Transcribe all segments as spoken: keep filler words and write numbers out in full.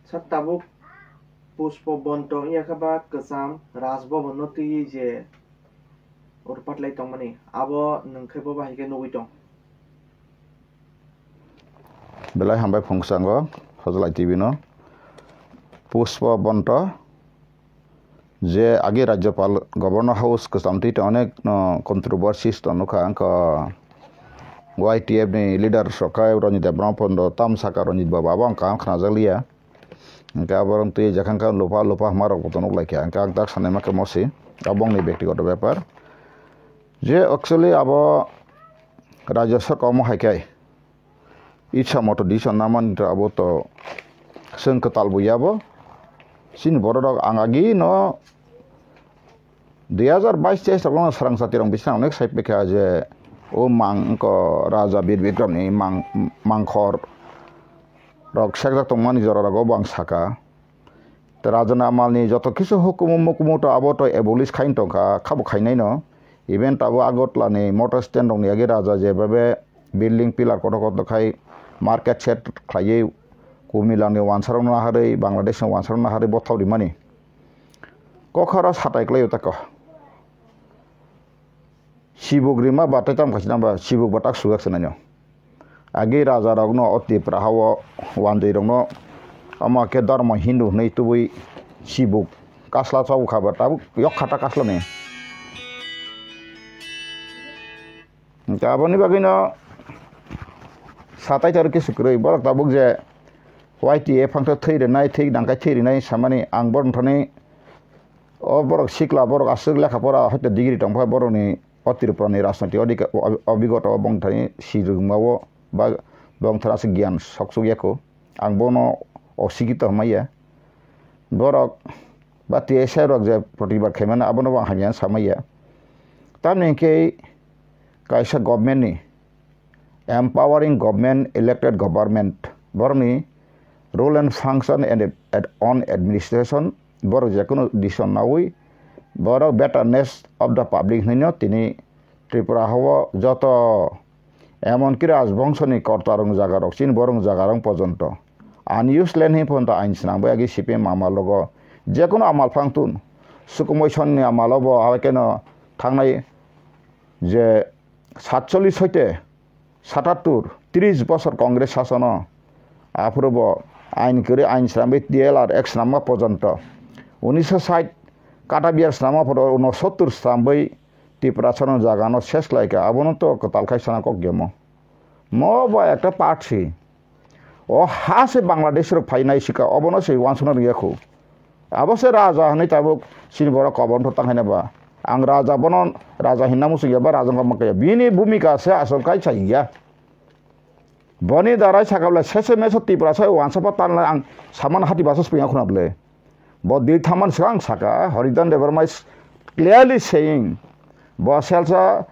Sir, tabuk Pushpa Bonto wngya khe ba kwcham Raj Bhavan no twiwi je urpat lai tongmani, abo nwng khe bo bahai khe nugwi tong? Belai hambai phungsango Hojlai T V no. Pushpa Bonto je agi Rajyapal Governor House kwcham twi tong onek no controversies tong nukha, wngkha Y T F ni leader rok khe Ranjit Debbarma phono tam saka Ranjit Babu, abo ang kaham khnajakliya. Hingke abo rok twi jakha khe lupa lupa hwnma rok bo tonok lai kha. Hingke ang tak sanai ma khe mosi, abo bongni bektigoto bepar. Je actually abo Rajya Sarkar omo hai khe itsa moto decision namani to abo to chwng kwtal bo ya bo. Chini borok rok ang agi no dui hazar bais teis rok no srang chati rok bising onek sai pekha je o mang ko Raja Bir Bikram ni mang, mangkhor rok sekjak tongmani jora rogo bo ang saka. Te Raja ni amal ni joto kisu hukumu mukumu to abo to abolish khain tongkha, khabo khainai no. Even tabo Agartala ni motor stand rok ni agi Raja jebabe building pillar kotor kotor khai market shed khlaiwi Kumila ni wansa rok no naharwi Bangladesh ni wansa rok no naharwi bothop rimani. Kokharo satai klai o tako. Sibuk rima ba tei tam kaisa nang ba sibuk ba tak sujak se naino. Agi raja rok no o Tipra ha o wandwi rok no omo khe dormo Hindu hwnwi tubui sibuk kasla chobwi kha ba tabuk yok kha ta kasla ni. Hingke aboni bagwino satai tor kisu kwrwi borok tabuk je Y T A phangtho thwi rwnai, thwi nangkhe thwi rwnai samani ang borok thani o borok sikla borok aswk lekha pora hoito degree tongkha borokni o Tripura ni rajnoitik odhika-, o-, obigoto bongthani sirwngmao ba bongthani aswk giyan soksuk yako ang bono osikito hwnmaya borok ba T S I rok je protibad khaimano abono bo ang hamya samaya tamni hwnkhe kaisa government ni empowering government, elected government, borokni rule and function and ad-, own administration, borok jekunu decision naui, borok betterness of the public hwnwi no tini Tripura hao joto emonki rajbongso ni korta rong jaga rok chini borok jaga rok pojonto unused land hwnwi phonta ain swnam bai agi C P M amal rogo jekunu amal phang tun sukumoi son ni amal o bo abai keno thangnai je satchollis hoite satattur, tris bosor Congress sasono, aphuru bo ain kwrwi ain swnamwi T L R Act swnamma pojonto, unisho sait kata biyar swnamma photo unosottur swnamwi Tiprasano jagano ses khlaikha, abono to kwtal khai sana kok yamo. Mo bo ekta party. O ha se Bangladesh rok phainai sika, obono se wansukna rwya khu. Abo se raja hwnwi tabuk chini borok kobor wngthok tang haina ba. Ang raja bono raja hinna muchung ya ba raja wngkha mankha ya. Bini bhumika se asol kaisa ya. Boni darai sakha bwle sese meso Tiprasa wansa pa tanla ang saman hati basa swpinga khuna bwle. Bo dil thaman swkang saka, Haridan Debbarma is clearly saying, bo selsa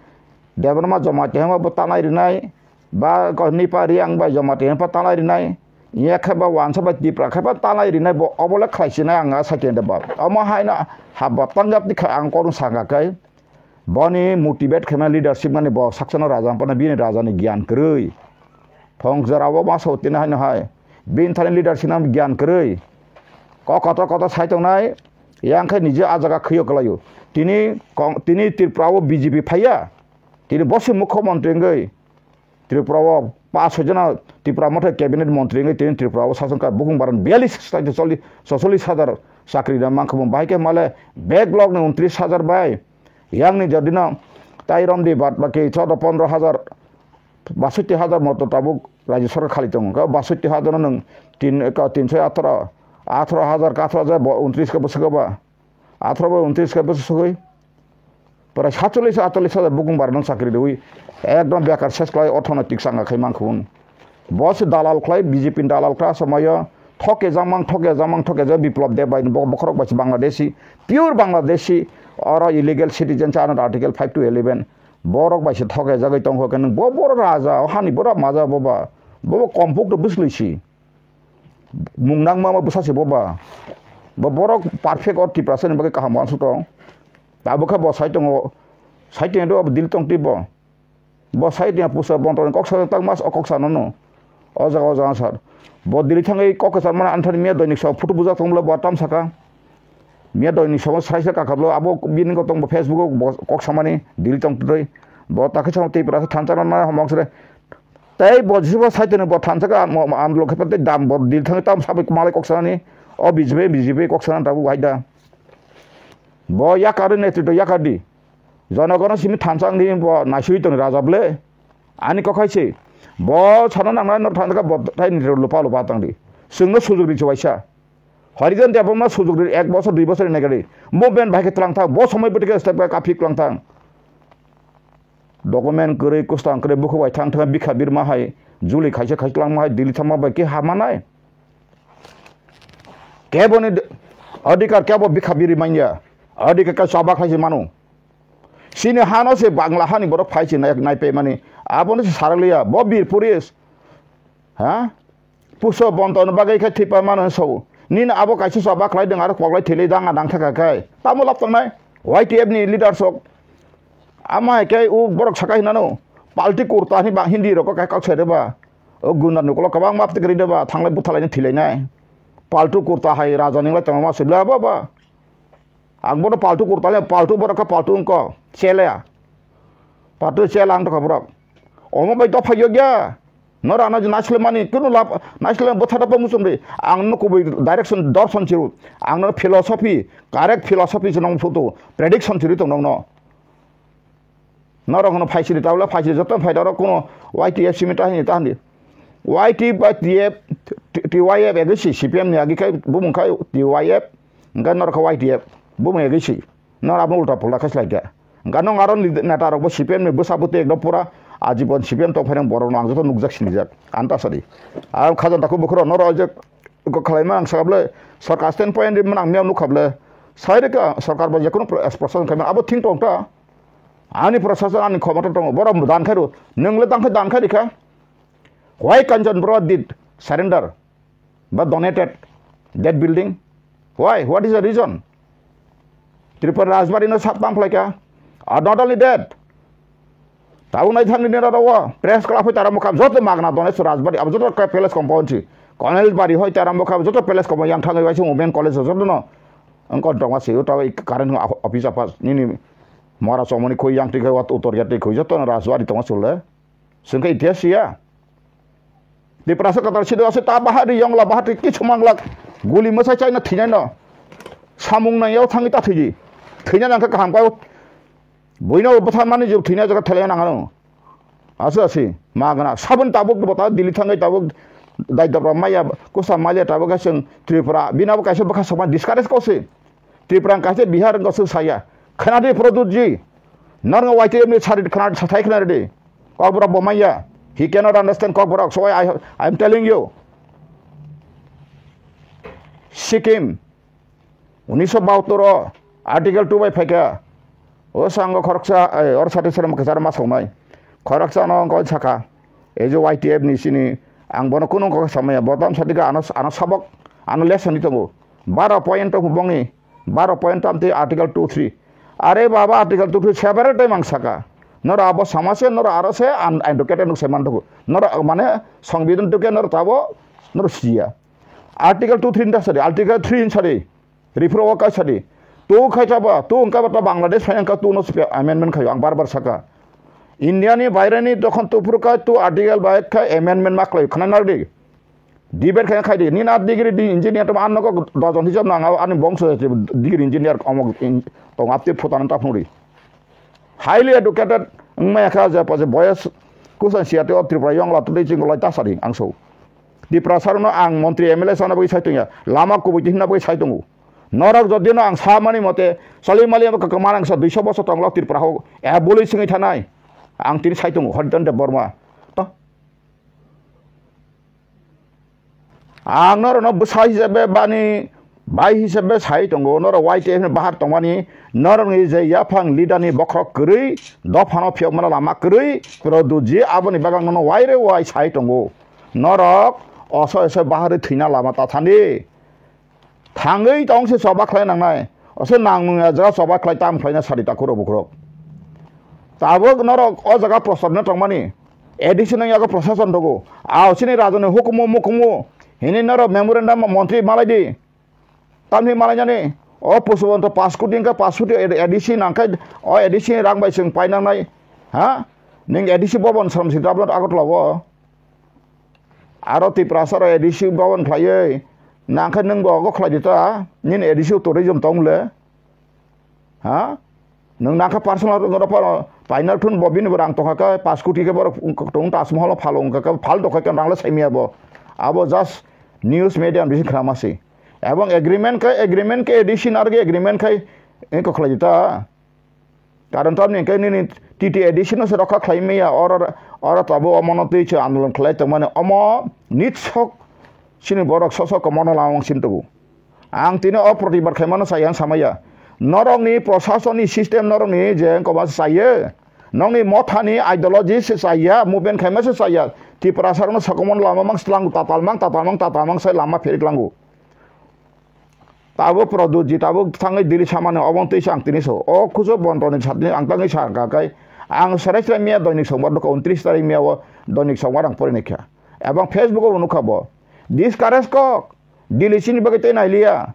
Debbarma Jamatia hwnba bo tanai rinai, ba ko Nipa Riang bai Jamatia hwnba tanai rinai, iya khe ba wansa bai Tipra khe ba tanai rinai, bo obo le khlai sinai ang a sake de ba. Omo hai no ha bo tanjak ti kha ang korung saka kai, boni motivate khe ma leadership mani bo saksano raja pano bini raja ni giyan kwrwi. Phongsa rao ma so tini haino hai. Bini thani leadership nam giyan kwrwi. Kok kotor kotor sai tongnai. Yang khe nije a jaga khwio kwlaio. Tini kong-, tini Tripura o B J P phaiya. Tini bosi mukhyamantri wngwi Tripura o paanch soi jona Tripura motha cabinet montri wngwi tini Tripura o sason kha bukung baran biyalish sai chollish, socholish hajar chakri da mankha bung bahai khe male backlog ni untris hajar bai. Yang ni jodi no tai romdi bad baki chodo pondro hajar basotti hajar moto tabuk Rajya Sarkar khali tongo. Khe basotti hajar no nwng tin, ka tin soi atharo, atharo hajar ka atharo hajar bo untris khe bwswk ba. Atharo bo untris khe bwswk sogwi. Prai satchollis atchollis hajar bukung bar nang chakri riwi. Ekdom bekar ses khlai orthono tiksa wngkha khai mankha un. Bo se dalal khlai B J P ni dalal khlai asamaio. Thoke jamang, thoke jamang, thoke ja Biplab Deb bai bo bokhorok bai se Bangladeshi, pure Bangladeshi. Oro illegal citizen cha anot article five to eleven. Borok bai se thoke jagwi tongkho khe nwng bo borok raja, o hani borok maja boba. Bobo kompuk to bwsli si. Mung nangma ma bwsa se boba. Bo borok perfect o Tiprasa ni bagwi kaham wansuk tong. Tabuk khe bo sai tongo, sai tongdo abo dil tong twi bo. Bo sai tongya pusa bontor ni kok sa tak mas o kok sa nono. O jaga, o jaga sar. Bo Delhi thangwi kok kwchar mana anthani miya doinik so photo bujak tong bwle bo tam saka. Miya doinik so sai se kakablo abo bini gotong bo Facebook o bo kok samani Delhi tong twi. Bo takhe sama tei prasa thansa na homong sre. Tei bo jisibo sai tene bo thansa ka mo, mo, am lo khepa tei dam bo Delhi thangwi tam sabai malai kok sanani. O B J P, B J P kok sanan tabu waida. Bo yakar netrito yakar di. Jonogono simi thansa ang di bo naisui tong raja ble. Ani kok hai se. Bo sana nangnai no thansa ka bo tai ni lupa lupa tang di. Sungno sujug di chuwaisa. Horijan Debbarma sujug ri ek bosor dui bosor hinai gari. Movement bahai khe tlang thang. Bo somoi bwtwi khe step khe kaphi tlang thang. Document kwrwi, kwsang kwrwi, bukhuk bai thang thang, bikha birma hai, juli khaisa khaisa langma hai, Delhi thangma bai khe ha manai. Kebo ni d-, adhikar kebo bikha biri manya. Adhikar khe chaba khaisa mano. Chini hano se Bangla hani borok phai se nai, nai pe mani. Abono se sarakliya. Bo bir puris. Ha? Puso bonto no bagwi khe thwipa mano sao. Nini abo kaisa choba khlai dong aro koklai thwilai dang a dang thaka khai. Tamo lab tongnai? Y T F ni leaders rok. Ama hai khe u borok sakai hinano. Palti kurta hini ba Hindi rok kai kok sai reba. O gundar ni ukolog kwbangma apte kwrwi deba. Thanglai buthalai ni thwilainai. Paltu kurta hai raja ninglai tongma ma sibla ba ba. Ang bono paltu kurta le paltu borok khe paltu wngko. Chele. Paltu chele ang tokha borok. Omo bai dopha yokya. Noro ano naisle mani kunu lab naisle bwtha dopha muchung ri. Ang no kubui direction dorson chiru. Ang no philosophy, correct philosophy se nong photo. Prediction chiri tong nong no. Norok no phaisiri tabla phaisiri joto phai doro kuno Y T F simi tahini tahini. Y T F, T F, T Y F egi si C P M ni agi khai bumung khai T Y F. Engka norok Y T F bumung egi si. Nor abo ulta pulta khai slai kha. Engka nong aro neta rok bo C P M ni bwsa bwtwi ekdom pura ajibon C P M tong phairang borok no ang joto nukjak sinijak. Anta sadi. Ang khajan taku bukhro noro je ko khlaima ang sakable sarkar stand point ri manang miyang nukha ble. Sai reka sarkar bo jekunu pro-, expression khaima abo thing tong ta. Ani prosason ani khomota tongo. Borok dan khai ro. Nwngle dan khai dan khai rikha. Why Kanchan Bro did surrender? Ba donated that building? Why? What is the reason? Tripura Rajbari no sap tang phlai kha. Or not only that, tabuk nai thang ni nera rawa press club hoi tara mokam joto magna donai su Rajbari abo joto ka palace compound si. Colonel Bari hoi tara mokam joto palace compound yang thang bai se women college joto no. Ang kon tongma se uta current office apa nini mora somoni khoi yang tik wat utor ya tik khoi joto no Rajbari tongma sule. Sengkhe itihas ya. Tiprasa katar sido ase ta bahari yongla bahari kichu manglak. Guli masai chaina thinai no. Samung nang yau thangi ta thiji. Thina nang kha kaham kau. Buino bwtharmani jok thina jaga thelai nang ano. Ase ase magna sabun tabuk bota Delhi thangai tabuk dai dabra maya kusa maya tabuk aseng Tripura bina bo kaisa bwkha sama discourage kose. Tripura kaisa Bihar wngkha swk saya. Khwnadi Pradyut ji. Norno Y T F ni sari khwnadi sathai khwnadi. Kokborok bo manya. He cannot understand Kokborok. So I, I am telling you. Sikkim. Unisho bahattor o Article two bai phaikha. O sango khoroksa, eh, or sati soro kwcharo ma songnai. Khoroksa no wngkha sakha. Ei je Y T F ni sini ang bono kunu kok samaya. Botam sadika ano, ano sabok, ano lesson ni tongo. Baro point to bongni. Baro point tam tei Article two three. Are baba, Article two three several time ang saka. Noro abo sama se, noro aro se, an, an dokete nuk se man dogo. Noro mane Songbidan doke noro tabo, noro siya. Article two three ni ta sari, Article three ni sari. Rifro o kai sari. Tu khai ta ba, tu wngka ba ta Bangladesh phai wngka tu no amendment khayo, ang bar bar saka. India ni baire ni dokhon tu phuru kai tu Article bai khai amendment ma khlai khana nardi. Debate khe khai di, nini degree di engineer tong, ang nogo dojon hisab nang, ani bongso degree engineer omok in-, tong, apte phutana ta phunuri. Highly educated wngmaya kha je, je boyes kusan siyate o Tripura yong la tudei chingolai ta sari ang so. Tripura sarono ang montri M L A sana bagwi sai tongya, lama kubui hinna bagwi sai tongo. Norok jodino ang samani mote, sali mali abo kwkma nang sa duiso bosor tonglo Tripura ho, aboli singwi thanai. Ang tini sai tongo, Hariton Debbarma. To, Ang norokno bwsa hisabe bani bai hisabe sai tongo, norok Y T F ni bahar tongmani, norokni je yaphang leader ni bokhorok kwrwi dophano phiyokmano lama kwrwi, Pradyut ji aboni bagwi nono waire wai sai tongo. Norok oso oso bahar thwina lama ta thani. Thangwi tong se choba khlai nangnai. Ose nang nung ya jaga choba khlai tam khlaina sari takhurok bukhurok. Tabuk norok o jaga prosor no tongmani. A D C nang yago prosason dogo. Ao chini rajani hukumu mukumu. Hini noro memorandum montri malai di. Tamni malai nani. O pusubo to pass koti hingke pass koti A D C nangkhe o A D C rang bai chwng painangnai. Ha? Ning A D C bobon sram si tablo Agartala o. Aro Tiprasa ro A D C bobon khlaiwi. Nangkhe nung bo ogo khlai di ta. Nini A D C tourism tong le. Ha? Nwng nangkha personal rwngno phano painal thun bo bini bo rang tongkha khe paanch koti khe borok tong Taj Mahal no phalo wngkha khe phal tongkha khe rang le saimaya bo. Abo just news media ni bising khna masi. Ebong agreement khe agreement khe A D C narwgwi agreement khai wngkha khlai ta. Karon tamni hwnkhe nini T T A D C no se rokha khlai maya oro oro tabo omono twi se andolon khlai tongmani omo nitsok chini borok sok sok komono lamang sin tubu. Ang tini o protibar khaimano chaya wng samaya. Norokni prosasonni system norokni je wngkoma se chaya. Nokni mothani ideology se chaya, movement khaima se chaya. Tiprasa rokno sokomon lama mang slango, tatal mang, tatal mang, tatal mang sai lama pherik lango. Tabuk Pradyut ji, tabuk thangwi Delhi samani obo twi se ang tini so. O kuchuk bontoni satni ang tangwi sa kha kai. Ang serai serai miya doinik songbar nukha, untris tarik miya o doinik songbar ang porinai kha. Ebong Facebook o nukha bo. Discourage kok. Delhi chini bagwi tei nailiya.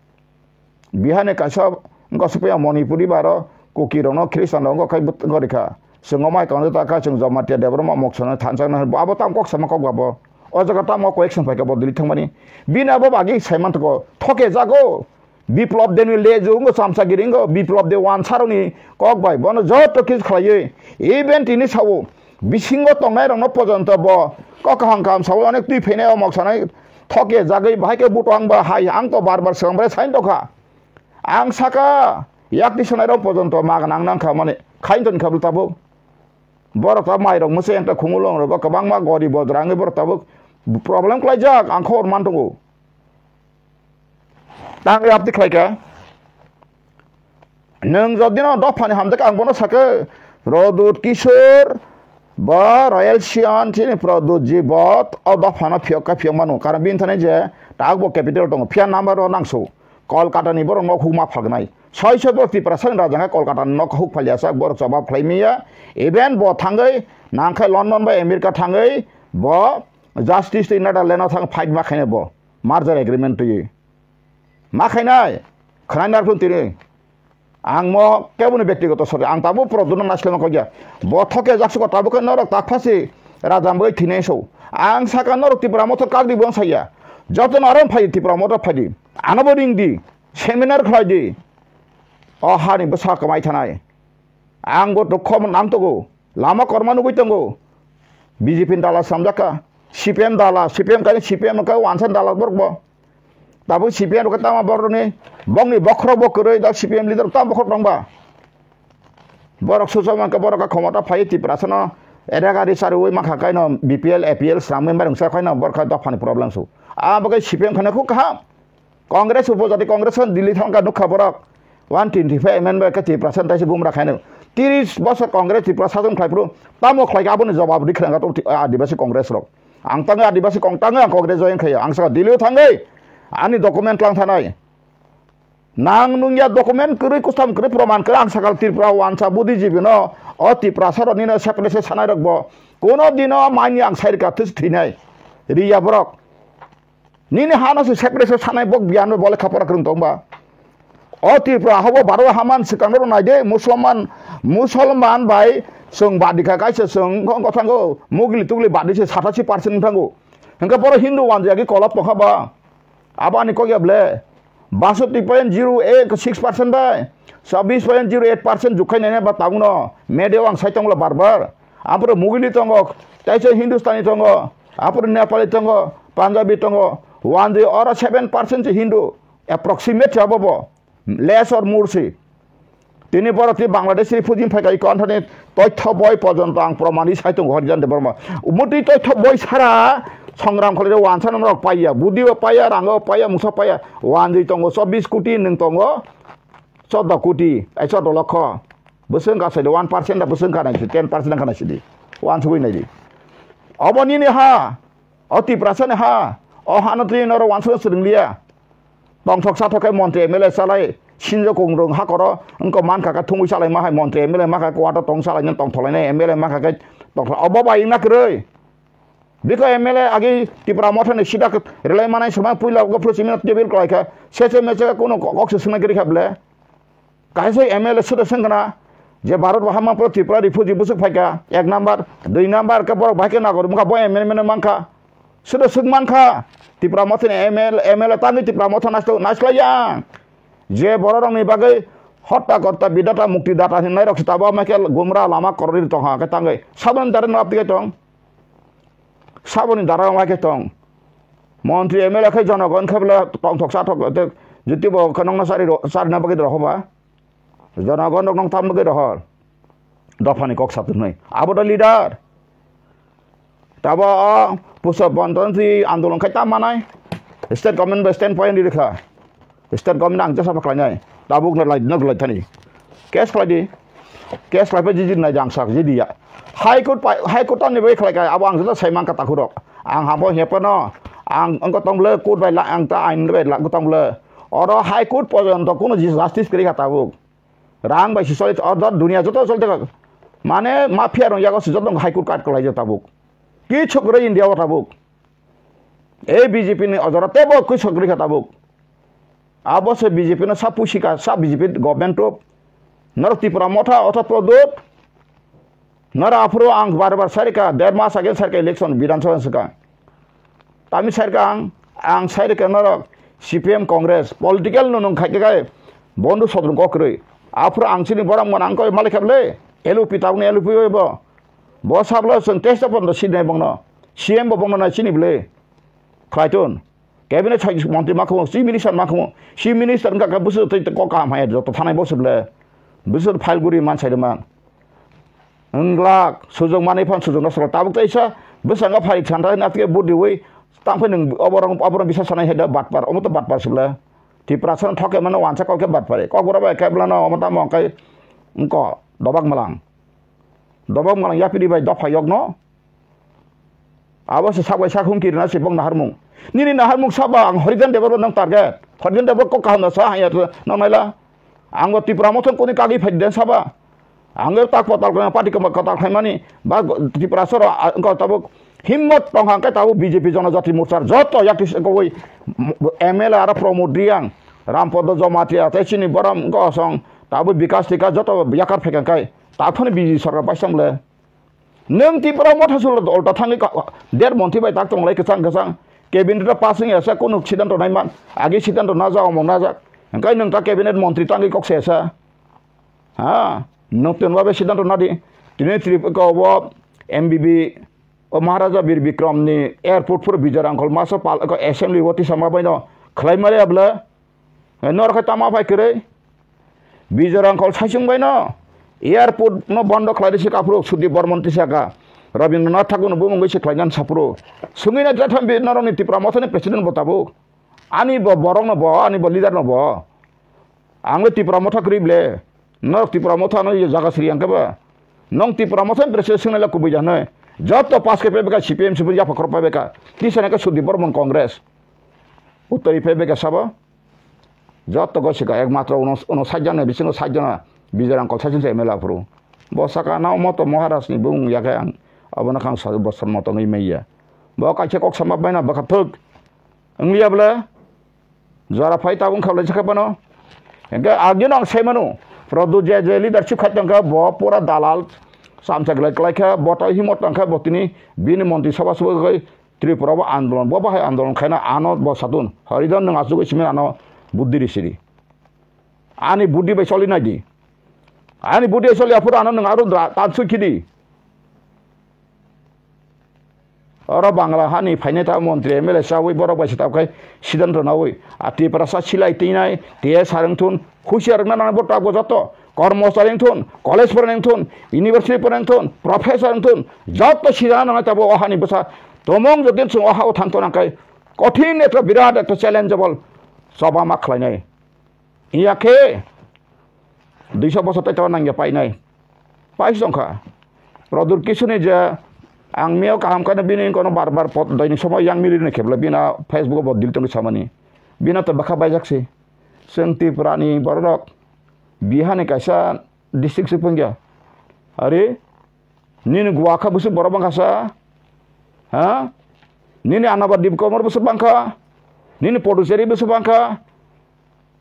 Bihar ni kaisa wngkha supaya Manipuri baro Kuki rokno Christian rok wngkha khai bwt-, wngkha rikha. Chwng o mai kang ta kha chwng Jamatia Debbarma moksa no thansa no abo tam kok sama kok babo. O jaga tamo koi action phaikha bo Delhi thangmani. Bini abo bagwi sai manthogo thoke jago. Biplop de ni leju wngkha chamsagiri wngkha Biplop de wansa rokni kok bai bono joto kis khlaiwi. Even tini sao. Bisingo tongnai rokno pojonto bo kok kaham kaham sawi onek twi phainai o moksanai thoke jagwi bahai khe buto ang ba hai ang to bar bar swkang bai sain tokha. Ang saka yak twi sanai rok pojonto magan ang nangkha mani khain ton kha bwlwi tabuk. Borok ta mai rok mwsai ang ta khumulwng rok kwbangma gori bodra wngwi borok tabuk problem khlaijak ang khobor man tongo. Tang yapti khlaika. Nwng jodi no dophani hamjak ang bono sake Produt Kishore ba Royal Sian chini Produt ji bot o dophano phiyok ka phiyok manu. Karon bini thani je tak bo capital tongo. Phiya number o nangsu. Kolkata ni borok nok hukma phalgnai. Soi soi borok Tiprasa ni raja khe Kolkata ni nok huk phalya sak borok jobab khlai miya. Even bo thangwi nangkhai London bai America thangwi bo justice twi Netherlands o thang fight ma khainai bo. Merger agreement twiwi. Ma khainai, khwnai narphun tini. Ang mo keboni bektigoto sori, ang tabuk Produtno naisle ma kogya. Bo thoke jak suko tabuk khe norok tak phasi rajam bai thinai so. Ang saka norok Tipra Motha kagri bo saya. Joto no aron phai Tipra Motha phai di. Ano bo ring di. Seminar khlai di. O hani bwsa kwmai thanai. Ang bo dukho nang togo. Lama korma nugui tongo. B J P ni dala samjak kha. C P M dala, C P M kani C P M kha wansa dala borok bo. Tabuk C P M rok tama borok ni bongni bokhorok bo kwrwi da C P M leader tamo bokhorok tong ba. Borok susa man kha borok kha khomota phai Tiprasa no erega ri sarwi man kha kaino B P L, A P L sramwi mai rwngsa khaino borok kha dophani problem su. A bagwi C P M khana khu kaham. Congress upojati Congress khan Delhi thangkha nukha borok. One twenty five M N B khe Tiprasa taisa bumra khaino. Tiris bosor Congress Tiprasa sajwk khlai phuru tamo khlai kha aboni jawab rikha nangkha to Adibasi Congress rok. Ang tangwi Adibasi kong tangwi ang Congress join khaio. Ang saka Delhi o thangwi ani document lang thanai. Nang nungya document kwrwi kusam kwrwi proman kwrwi ang saka Tripura wansa buddhijibi no o Tiprasa rok nino separate sanai rok bo. Kono dino mani ang sai rikha thwis thinai. Riya borok. Nini hano se separate sanai bok biyan bole khapora kwrwng tong ba. O Tripura habo baro haman swkang ro nai de Musulman, Musulman bai chwng badikha kaisa chwng wngkha thango mugli tugli badi se satasi percent thango. Hingke boro Hindu wanjagi kolop tongkha ba. Abo ani kok ya ble. Basoti point zero six percent bai. Sabis point zero eight percent jukhai nai ba tabung no. Media wang sai tonglo bar bar. Apore mugili tongo, taisa Hindustani tongo, apore Nepali tongo, Punjabi tongo, wanjwi oro seven percent se Hindu, approximate se abo bo, less or more se. Tini borok tini Bangladesh ri phujin phai kai kon thani toitho boi porjonto ang proman ri sai tongo Harijan Debbarma. Umutwi toitho boi sara songram kholai wansa nam rok paiya, budi o paiya, rang o paiya, musa paiya, wanjwi tongo chobbish koti nwng tongo, chordo koti, ai chordo lokho. Bwswng ka saidi one percent da bwswng ka naidi, ten percent ka naidi. Wansugwi naidi. Obo nini ha, o Tiprasa ni ha, o hano twi norok wansugwi swrwngliya. Tongthok sathok khe montri M L A salai, sinjo kungrung hakoro, wngkha mankha khe thumwi salai ma hai montri M L A ma kha kwata tong salai nang tongthok lainai M L A ma kha khe Tokla obo bai wngna kwrwi. Biko M L A agi Tipra Motha ni sida relai manai swmai puila go phuru simi table kwlai kha. Sese mese kuno kok se swmai kwrwi kha ble. Kaisa M L A sudo swngkha na je Bharat bo hamma pro Tripura refugee bwswk phaikha, ek number, dui number khe borok bahai khe nagori wngkha, bo M L A mano mankha. Sudo swk mankha, Tipra Mothani M L A, M L A tangwi Tipra Motha naislo-, naislaiya. Je bororokni bagwi hotta kotta bidata mukti data hinwi nairok se tabo amai khe gumra lama korori tongkha khe tangwi. Saboni dare no abdi khe tong. Saboni dara wngkha khe tong. Montri M L A khe jonogon khe bwle tongthok sathok te jiti bo khe nokno sari ro-, sarina bagwi rokho ba. Jonogon rok nong tam bagwi rohor. Dophani kok satwi hwnwi. Abo da leader. Tabo o pusa bonton si andolon khai tam manai. State government bai stand point ri rikha. State government ang jesa paklainai. Tabuk na lai, na lai thani. Case khlai di. Case khlai pa jiji nai jang sak jidi ya. High Court pa, High Court tamni bai khlai kai. Abo ang jesa sai mangka takhurok. Ang habo hepa no. Ang angko tong le court bai la, ang ta ain bai la ko tong le. Oro High Court porjonto kuno ji-, justice kri kha tabuk. Rang bai si soli, order dunia joto soli thaka. Mane mafia rong yago si joto High Court kat khlai jo tabuk. Kichuk re India o tabuk. Ei B J P ni ojora tebo kwi sokri kha tabuk. Abo se B J P no sa pusi ka, sa B J P government to. Norok Tipra Motha otha Prodot. Norok aphuru ang bar bar sai ka, der mas age sai ka election Bidhan Sabha swkang. Tami sai ka ang, ang sai ka norok C P M Congress political no nung khai kai. Bondu sodrung kok kwrwi. Aphuru ang chini borok mona ang koi malik kha bwle. L U P tabuk ni L U P oi bo. Bo sablo chwng testa pondo sinai bongno. C M bo bongno nai chini bwle. Khlaitun. Cabinet sai montri ma khumo, chief minister ma khumo. Chief minister wngkha khe bwswk tei kok kaham hai joto thanai bo se bwle. Bwswk file guri man sai man. Wnglak, sujok manwi phan sujok no solo. Tabuk tei sa bwskango phai santa na tike budi wi tang phai nwng oborong, oborong bisa sanai hai da batpar. Omo to batpar se bwle. Tiprasa no thoke mano wansa kok khe batpar. Kok bora bai khe bwlano omo tamo kai wngko dobak malang. Dobok malang yapiri bai dopha yokno. Abo se sak bai sak hum kirina se bok naharmung. Nini naharmung saba ang Horijan Debor bo nang target. Horijan Debor kok kaham da sa hanya to nang naila. Ang bo Tipra Mothon koni kagwi phai den saba. Ang bo tak patal kona party koma katal khaimani. Ba go-, Tipra soro, a, ko tabuk himmot tong hang kai tabuk B J P Jonojati Morchar joto yakti se kowoi M L A aro Pramod Reang, Rampodo Jomatia, tei chini borom gosong tabuk Bikas Tika joto yakar phekang kai. Taphani B J P sorkar paisam le. Nwng Tipra Motha sulo ulta thangwi ka-, der monthri bai tak tonglai kwchang kwchang. Cabinet o pass wngya sa kunu siddhanto nai man. Agi siddhanto najak, omo najak. Hwnkhe nwng ta cabinet montri tangwi kok se sa. Ha, nwng twn babe siddhanto nadi. Tini Trip-, ko bo M B B, o Maharaja Bir Bikram ni airport phuru Bijoy Rangkhol maso pal, ko assembly o tisa ma bai no khlai mali abla. Norok hai tama phai kwrwi? Bijoy Rangkhol saichung bai no airport no bondo khlai risi kaphuru Sudip Bormon tisaka. Rabindranath Thakur no bumung bai se khlai nan saphuru. Sungwi na jatha bi norok ni Tipra Motha ni president bo tabuk. Ani bo borok no bo, ani bo leader no bo. Ang le Tipra Motha kwrwi ble. Norok Tipra Motha no ye jaga sri ang khe ba. Nong Tipra Motha ni president sung nai kubui ja hwnwi. Joto pass khe pebeka C P M C P yapha khorok pebeka. Tisa nai khe Sudip Bormon Congress. Uttori pebeka sabo. Joto go sika ekmatro uno, uno sait jana bisingo sait jana Bijoy Rangkhol saichung se M L A phuru. Bo saka na moto Maharaj ni bumung ya khe ang abono khang sari bosor moto wngwi manya. Bo kaisa kok sama baina bwkha thwk. Wngya bwle jora phai tabung khablai sakha bano. Hingke agino ang sai mano. Produ je je leadership khat tongkha bo pura dalal. Samsa glai klai kha bo tau himo tongkha bo tini bini montri sabha subha khai Tripura bo andolon, bo bahai andolon khaina ano bo satun. Horijan nwng asugwi simi ano buddhi risiri. Ani buddhi bai soli nai di. Ani buddhi bai soli aphuru ano nwng aro da-, tansuk khidi. Oro Bangla hani phainai ta montri M L A chawi borok bai se tabkhai siddhanto nawi. A Tiprasa silai twinai, T S R wngthun, husiar wngna nangnai bo tabgo joto. Kormochari wngthun, college pore wngthun, university pore wngthun, professor wngthun, joto sida nangnai tabuk o hani bwsa tomong jotun chwng o ha-o thang tona khe kothin ekta birat ekta challengeable choba ma khlainai. Iya khe duiso bosor tei tona nangya painai. Paisong kha. Produr Kisuni je ang mio kaham khe bini kono bar bar pot doini somo yang mili ni khebla bina Facebook bo dil tongwi samani. Bina to bwkha baijak si. Chwng Tripura ni borok Bihar ni kaisa district se phwngya. Are, Nini Goa kha bwswk borok bangkha sa? Ha? Nini Anabar Dipkomor bwswk bangkha? Nini Puducherry bwswk bangkha?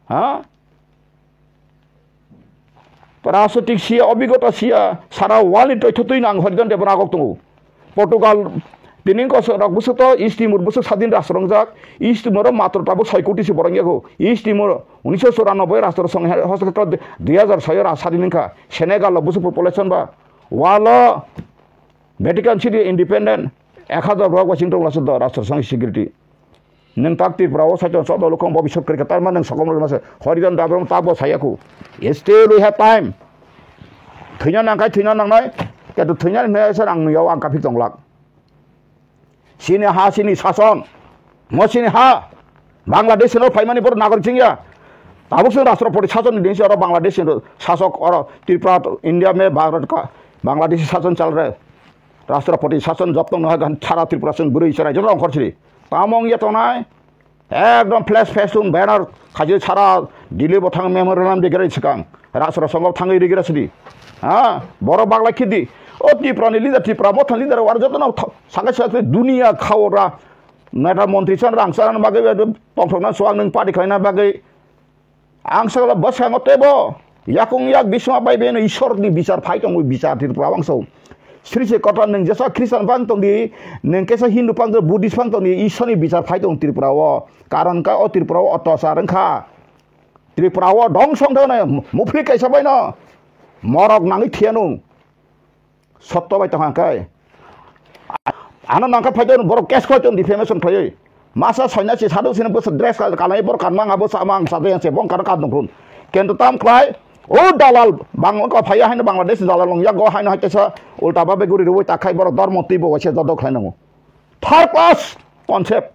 Ha? Pragyotik siya, obigota siya, sara world ni toitho twi nang Horijan Devan agok tongo. Portugal, tini kosok rok bwswk to East Timor bwswk sadin rastro wngjak. East Timor o matro tabuk soi koti se borok yakho. East Timor unisho churanobboi rastro song hosto dui hazar soi o ra sadin wngkha. Senegal o bwswk population ba. World o Vatican City independent, ek hazar borok bai chwng tong laso do rastro song security. Nwng tak Tripura o saichung chok dol khong bo bisok kwrwi khe, tar mani nwng sokom rwgwna se Horijan Debbarma ta bo saya khu. Still we have time. Thwina nang khai thwina nangnai, keto thwina ni hwnwi sir ang nw yao ang kaphik tong lak. Chini ha chini sason, mo chini ha, Bangladesh no phaimani borok nagorik chwng ya. Tabuk chwng rastropoti sason ni dingsi oro Bangladesh ni sasok oro Tripura, India me Bharat ka, Bangladesh sason chal re. Rastropoti sason job tong no ha gan sara Tripura chwng bwrwi chwrai joto ongkhor siri. Tamo wngya tongnai, ekdom flash fashion banner khachi sara Delhi bo thang memorandum de grai swkang. Rastro songho thangwi rigira sidi. Ha, borok bagla khidi. O Tripura ni leader, Tripura motha leader war joto no tha-, saka saka duniya khaora. Neta montri san rang san bagwi tongthokna swang nwng party khlaina bagwi. Ang sakla bwskango teibo yakung yak bisma bai beno Ishwar ni bichar phai tongo, bichar Tripura wngso. Sri se kotor nwng jesa Christian phang tongdi, nwng kesa Hindu phang tong, Buddhist phang tongdi, Ishwar ni bichar phai tong Tripura o. Karon ka o Tripura o otosar wngkha. Tripura o dong song thang nai, mufli kaisa bai no. Morok nangwi thiya nung. Sotto bai tong hang kai. Ano nangkha phai tong borok case khoi tong defamation khlaiwi. Masa soina si sadu sini bwsa dress ka kalai borok kan manga bwsa mang sa yang se bong kan kan dong khun. Kento tam khlai. O dalal bang ko phai haino Bangladesh dalal long ya go haino hai tesa ulta babe guri ruwi ta khai borok dormo twi bo waise jodok khlai nango. Third class concept.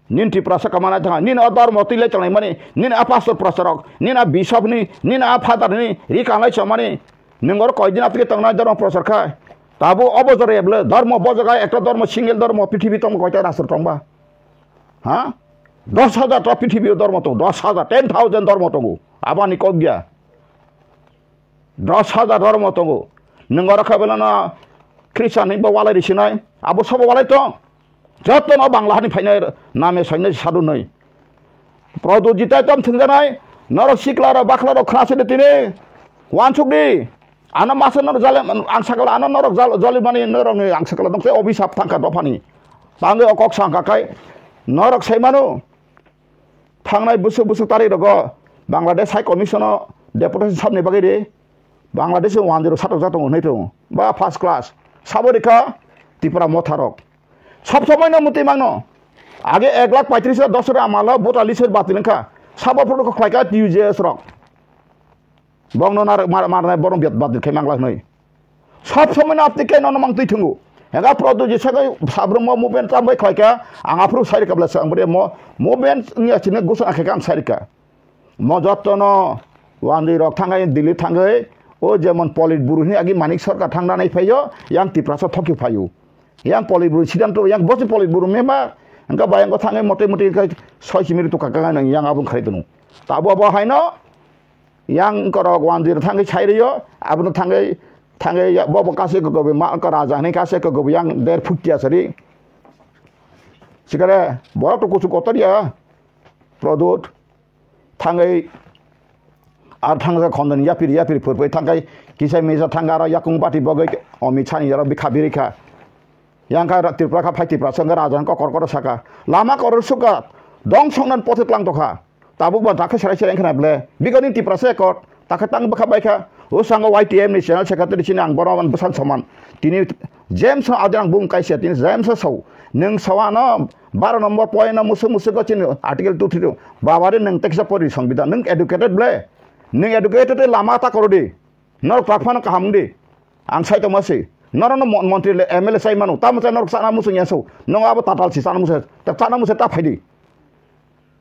Nini Tiprasa kamanai thangha, nini o dormo twi lai tongnai mani, nini a pastor prosarok, nini a bishop ni, nini a father ni ri kanglai chomani, nwng oro koidin apri tongnai dormo prosar khai. Tabo obo jora eble dormo bo jaga ekta dormo single dormo prithibi tongmo koita rastro tongba. Ha? Dos hajar ta prithibi dormo tongo, dos hajar, ten thousand dormo tongo. Abani kok dia. Dos hajar dormo tongo. Nwng oro khe belano Christian hinba walai risinai. Abo sobo walai tong. Joto no Bangla hani phainai name soinai sadu noi. Produ jitai tom thwngjanai. Norok sikla rok bakla rok khna sidi tini. Wansuk di. Ano masa norok jale ang sakala ano norok jal-, jali mani norok ni ang sakala dong se obisap thangka dophani. Tangwi o kok sangka kai. Norok sai mano. Thangnai bwswk bwswk tarik rogo Bangladesh High Commission o deputation sabni bagwi ri Bangladesh o wanjwi rok satok jatok wngnai tongo ba first class sabo rikha Tipra motha rok sob somoi no mwtwi mangno age ek lakh paitris hajar dos rok amalo voter list batil wngkha sabo phuru khlaika T U J S rok. Bongno nar-, mar-, marnai borok biat badir khe mangla hwnwi. Sob somoi no apni khe nono mang twi thwngo. Ega Prodyot je sagai sabrum mo movement tambai khlai kha, ang aphuru sai rwkha bwla swk ang bwrwi mo movement wngya chini gusa akhe khe ang sai rwkha. Mo jotto no wandwi rok thangwi Delhi thangwi o jemon Politburo hwnwi agi Manik Sarkar thangna nai phaio, yang Tiprasa thokhi phaio. Yang Politburo sidanto yang bosi Politburo member, engka bayang ko thangwi mote mote khe soi simi rw tukha kha nang yang abung khlai tono. Tabo abo haino Yang korok wanjwi thangwi sai rwio, abono thangwi, thangwi ya-, bo bo kase kokobo ma, ko raja hwnwi kase kokobo yang der phukya sari. Sikare, borok to kuchuk kotor ya, Prodot, thangwi, ar thangsa khondon yapiri, yapiri phurphai thangkai, kisa misa thangka aro yakung bati bogwi, Amit Shah ni aro bikha birikha. Yang kha Tripura kha phai Tripura songkha raja kokor kokor saka. Lama koror suka, dong songnan pothe tlang tokha. Tabuk ba dakhe serai serai khna ble. Bigoni Tiprasa Accord. Takhe tang bwkha bai kha. O sango Y T M ni general secretary chini ang bono bwsang soman. Tini James no adi ang bung kaisa tini James sao. Nwng sawa no baro number point no musuk musuk go chini article two three. Baba re nwng teksa pori songbidan. Nwng educated ble. Nwng educated lama ta korodi. Norok tak phano kaham di. Ang sai tongma se. Norok no mon-, montri le M L A sai mano. Tamo sai norok sana musuk yaso. Nong abo tatal si sana musuk. Ta sana musuk ta phaidi.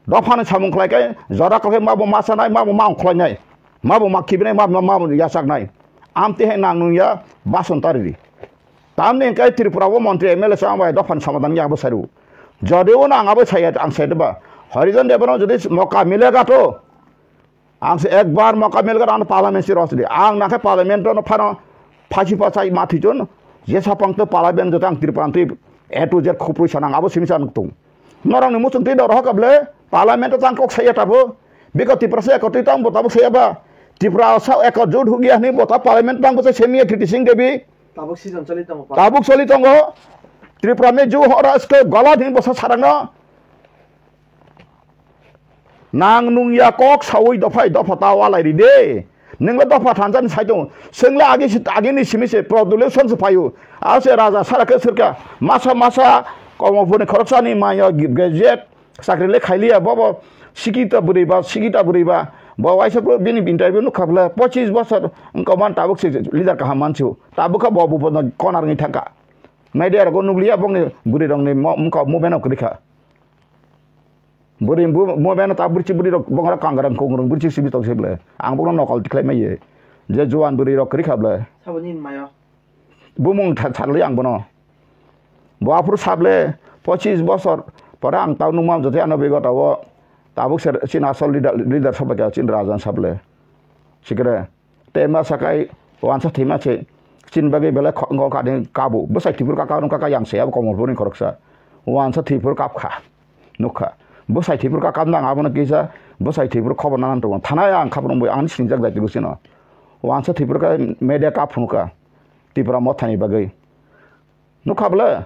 Dophani samung khlai khe jora kok khe mabo ma sanai, mabo ma ongkhlainai, mabo ma khibinai, mabo ma, mabo yachaknai. Amtwi hai nang nung ya bason tariri. Tamni hwnkhe Tripura o montri M L A se ang bai dophani somadhan ya bo sairu. Jodi o nang abo saya ang sai ba. Horijan Devan jodi moka mile gato. Ang se ekbar moka mile gato ang parliament si rosdi. Ang nakhe parliament no phano Phaisi pachai ma thwichun, jesa pang to parliament joto ang Tripura twi A to Z khupui sanang abo simi sa nuk tung. Norok ni muchung twi dor hokable parliament o tang kok saya tabo. Biko Tripura se ekotwi tang bo tabuk saya ba. Tripura sa ekot jut hugia hini bo ta parliament tang bo se semi Kriti Singh Devi. Tabuk season choli tongo pa. Tabuk choli tongo. Tripura me ju hora sko gola hini bo sa sarang no. Nang nung ya kok sawi dophai dopha ta walai ri de. Nengla dopha thansa ni saitung. Sengla agi si, agi ni simi se production se payu. Ase raja sara ke sirka. Masa masa komo phone khoroksa ni maya graduate. Sakri le khailiya bobo. Sikita buri ba, sikita buri ba. Bo waisa bro bini interview nu khabla pochis bosor. Engko man tabuk se leader kaham manchu. Tabuk kha bobo bono konar ni thangka. Media rok nukliya bongni buri rok ni mo, mo, mo beno krikha. Bwrwi bo, bo beno ta bwrwi bwrwi rok bongora kangrang kongrang bwrwi simi tong se ble. Ang bono nokol tikhlai maiye. Je juan bwrwi rok kwrwi kha ble. Saboni mayo. Bumung tha-, tharli ang bono. Bo aphuru sable pochis bosor pore ang tau nungma jote ano bego tao tabuk ser chini asol leader, leader sabai ka chini rajan sable. Sikre. Tei ma sakai wansa thwima se chini bagwi belai kho-, ngo kani kabu. Bwsai thwipur kaka rwng kaka yang se abo Komolpurni khoroksa. Wansa thwipur kap kha. Nukha. Bwsai thwipur kaka nang abono kisa bwsai thwipur khobor nanan tongo. Thana yang khapung bui ang singjak dai tigo sino. Wansa thwipur ka media kap phunukha. Tripura mothani bagwi. Nukha bwle?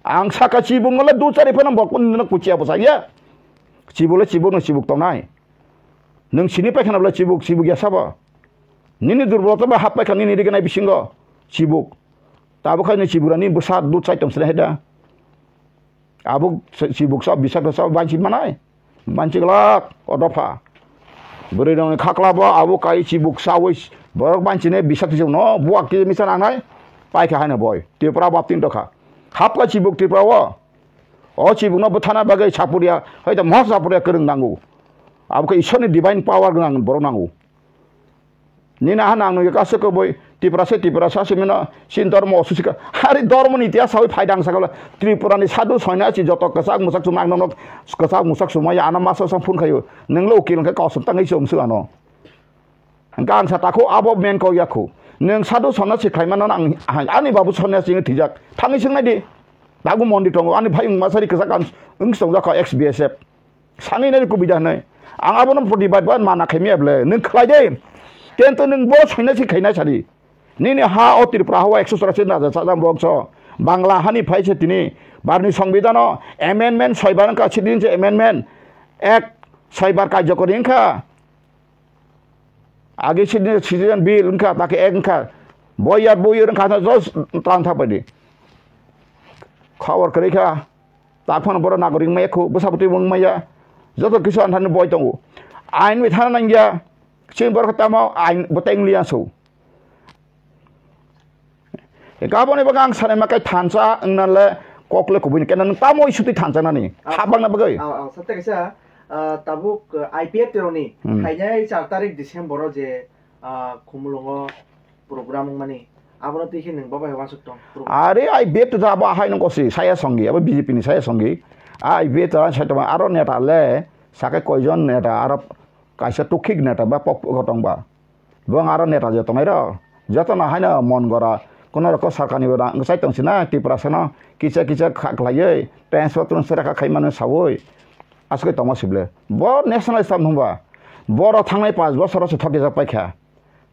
Ang saka chibuk no le dul chari phano bokun no kuchia bwsa ya. Chibuk le chibuk no chibuk tongnai. Nwng sini paikha na bwle chibuk, chibuk ya sabo. Nini durbolota ba hap paikha nini riganai bisingo chibuk. Tabuk khai ni chibuk ni bwsa dul chai tong sini haida. Abuk chibuk sa bisakta sa banchi manai. Banchi glak o dopha. Bwrwi rokni khakla bo abo kai chibuk sawi borok banchine bisakti no buak kisa misa nangnai. Paikha haino boi. Tripura baptin dokha. Hapka chibuk Tripura o. O chibuk no bwthana bagwi sapuria. Haida mohor sapuria kwrwng nango. Abo khe Ishorni divine power gwnang borok nango. Nini aha nang nugwi kaisa kwbwi Tiprasa, Tiprasa se mino, chini dormo osusika. Hari dormo ni itiha sawi phai dang sakala Tripura ni sadhu soina si joto kwchak muchak chuma ang nono kwchak muchak chuma ya ano masa sam phun khayo. Nunglo ukil hwnkhe kosok tangwi chum su ano. Hwnkhe ang sa takhu abo men kok yakhu. Nung sadhu sonna si khlaima nono ang, ang, ani babu sonna si thijak. Thangwi swngnai di. Dagu mondi tongo ani bhai wngma sari kwchak ang wng song jakha ex B S F. Sani nai kubui da hinui. Ang abono protibad ba mana khaimya ble. Nwng khlai de. Tento nwng bo soina si khaina sadi. Nini ha o Tripura ha o ekso chorasi raja sajang bokso. Bangla hani phai se tini. Barni songbidano amendment soibar wngkha sidin se amendment. Ek soibar kajokori wngkha. Agi sidin citizen bill wngkha, take ek wngkha. Boyar boyar wngkha, just tlang tha padi. Khobor kwrwi kha. Tak phano borok nagorik maya khu, bwsa bwtwi wng maya. Joto kisu anthani boi tongo. Ain bai thana nangya. Chini borok tamo ain bwtwi wng liya su. Gaboni bagwi ang sanai ma kai thansa wngna le kok le kubui ni kena nang tamo isutwi thansa nani. Ah. Habang na bagwi. Ah, ah, sa tei kaisa, ah, tabuk, ah, I P F T roni Hmm. Phainai char tarik December o je, ah, Khumulwngo program wngmani, abono twi khe nwng bo bai uansuk tong program. Are I P F T to abo ahai nung kosi saya songi, abo B J P ni saya songi. I P F T to sai tongma aro neta le, sakai koijon neta aro kaisa tukhik neta ba pok pok tong ba. Bo aro neta je tongnai ro. Joto no haino mon gora. Kono rok sarkar ni bo rang sai tong sina Tiprasa no kisa kisa kha khlaiwi transfer transfer kha khai mano sawi. Aswk tongma sible. Bo national staff hwnba. Boro thangnai panch bosor se thok jajak paikha.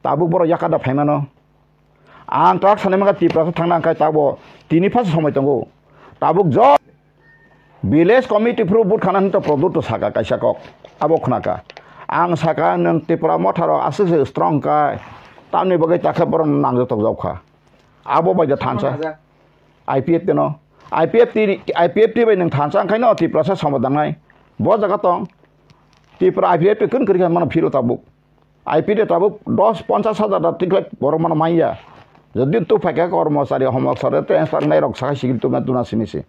Tabuk boro yakada phaimano. Ang tak sanai maka Tiprasa thangna angkai tabo tini phas somoi tongo. Tabuk jo village committee phuru but khana hinto product to saka kaisa kok. Abo khnaka. Ang saka nwng Tipra motharo aswk se strong kai. Tamni bagwi takhe borok nangjatok jokha. Abo bai da thansa. I P F T no. I P F T ni, I P F T bai nwng thansa angkhaino Tiprasa somodangnai. Bo jaga tong. Tipra I P F T kun kwrwi kha mano phiro tabuk. I P T tabuk dos ponchas hajar da ticket borok mano manya. Jodi tu phaikha kormosari homok sare transfer nai rok sakai sigil tuma tuna simi se.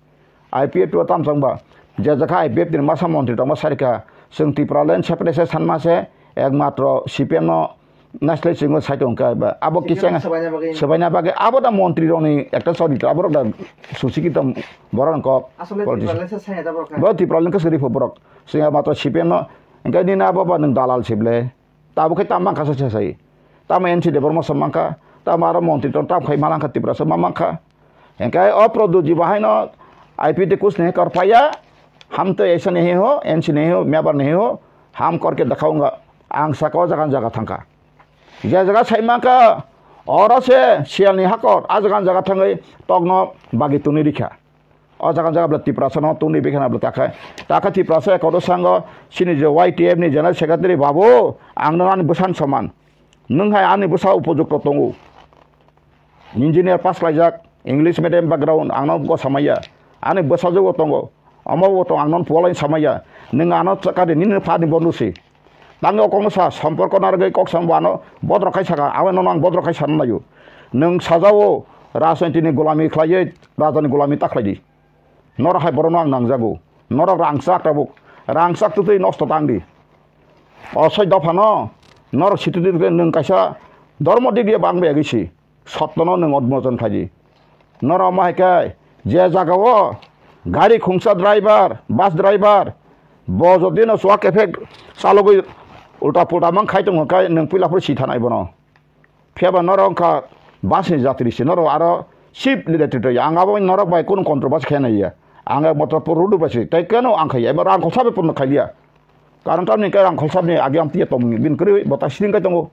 I P F T o tam chang ba. Je jakha I P F T ni masa montri tongma sarikha. Chwng Tipraland separate se sanma se ekmatro C P M no naisle chwngno sai tong kha ba. Abo C P M kicheng sabaina bagwi. Sabaina bagwi abo da montri rokni ekta sorry abo rok da susi kitom borok kok Asole politician. Tipraland se sai da borok kha. Bo Tipraland khe sori pho borok. Singa matro C P M no engkai nini abo ba nwng dalal sible. Tabuk khe tamo mankha se sai. Tamo N C Debbarma se mankha. Tamo aro montri tong tam khai malang kha, Tiprasa ma mang kha. Hingke o Pradyot ji bo haino I P T kus ni kor phaiya, ham to aisa ni ho, N C ni ho, mebar ni ho, ham kor ke dakha unga, ang saka o jaga jaga thangkha. Je jaga sai mangkha, oro se Sial ni hakor, a jaga jaga thangwi tokno bagi tuni rikha. O jaga jaga bla Tiprasa no tuni bikha na bla takha. Takha Tiprasa ekoro sango, sini je Y T F ni General Secretary babu, ang no ani bwsan soman. Nwng hai ani bwsa upojukto tongo. Engineer pass khlaijak, English medium background, ang no go samaya. Ani bwsa jogo tongo. Omo bo tong ang non puwalaini samaya. Nwng ano chakari nini phani bondo si. Tangwi o kokno sa, somporko narwgwi kok sam bo ano bodrok khai saka, abo nono ang bodrok khai sana laio. Nwng sajao rajniti ni golami khlaiwi rajani golami ta khlai di. Norok hai borokno ang nangjago. Norok rangchak tabuk. Rangchak twtwi nosto tang di. O soi dophano norok situti nwng kaisa dormo digya bang bai agwi si. Sottono nwng odmojon khlai di. Norok omo hai khe je jagao gari khungsa driver, bus driver, bo jodi no chuak kephek chalogwi ulta pulta mang khai tongo khe nwng puila phuru si thanai bono. Phiya ba norok wngkha bus ni jatri se, norok aro chief leader twi twi. Ang abo norok bai kunu controversy khe nai ya. Ang motor pur rudu bai se, tei keno ang khai ya, eba rang khorsa bai purno khai liya. Karon tamni khe rang khorsa ni agi ang tiya tongmung bin kwrwi bo ta siring kai tongo.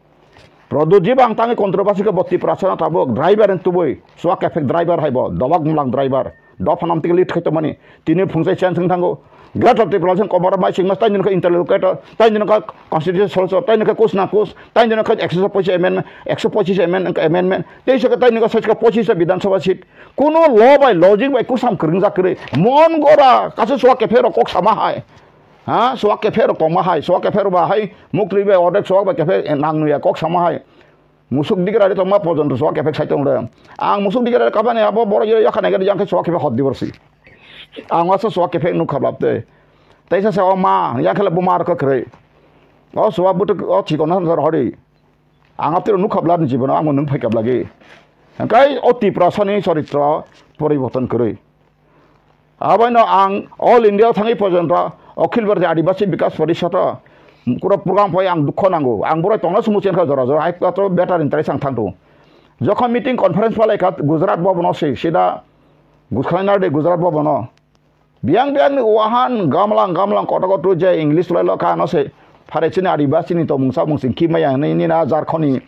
Product jiba ang tangwi controversy khe bo Tiprasa na tabuk driver wng tubui, chuak kephek driver hai bo, dobak mlang driver. Dopha nam tike lead khai tongmani. Tini phungsai change wng thango. Greater Tipraland sing komoro mai singmas tai nini khe interlocutor, tai nini khe constitution solicitor, tai nini khe kus na kus, tai nini khe ekso pochis amendment, ekso pochis amendment, amendment. Tei se khe tai nini khe sachika pochis Bidhan Sabha seat. Kuno law bai logic bai kusam kwrwng jak kwrwi. Mon gora kasu chuak kephek rok kok sama hai. Ha, chuak kephek rok tongma hai, chuak kephek rok ba hai, muktwi bai ordek chuak bai kephek nang nuya kok sama hai. Musuk digra ri tongma pojonto chuak kephek sai tong re. Ang musuk digra ri kabani abo borok ri yakha nai gari yang khe chuak kephek hot diborsi. Ang wasa chuak kephek nuk khablap te. Teisa se o ma, yang khe le buma rok kwrwi. O chuak butuk o chikon na hori. Ang aptiro nuk khablap ni jibono ang nwng phai kablagi. Hingkai o Tiprasa ni choritro poriborton kwrwi. Aboino ang All India thangwi pojonto Akhil Bharatiya Adibasi Bikas Parishad o kura program pai ang dukho nango. Ang borai tongna sumu chen kha jora jora hai kotro better interest ang thangtu. Jokhon meeting conference palai kha Gujarat Bhavan o se sida Guskhanar de Gujarat Bhavan o. Biang biang ni wahan gamlang gamlang koto koto je English lai lo kha no se. Phare chini Adibasi ni tongmung samung sing khi maya hinwi nini na Jharkhand ni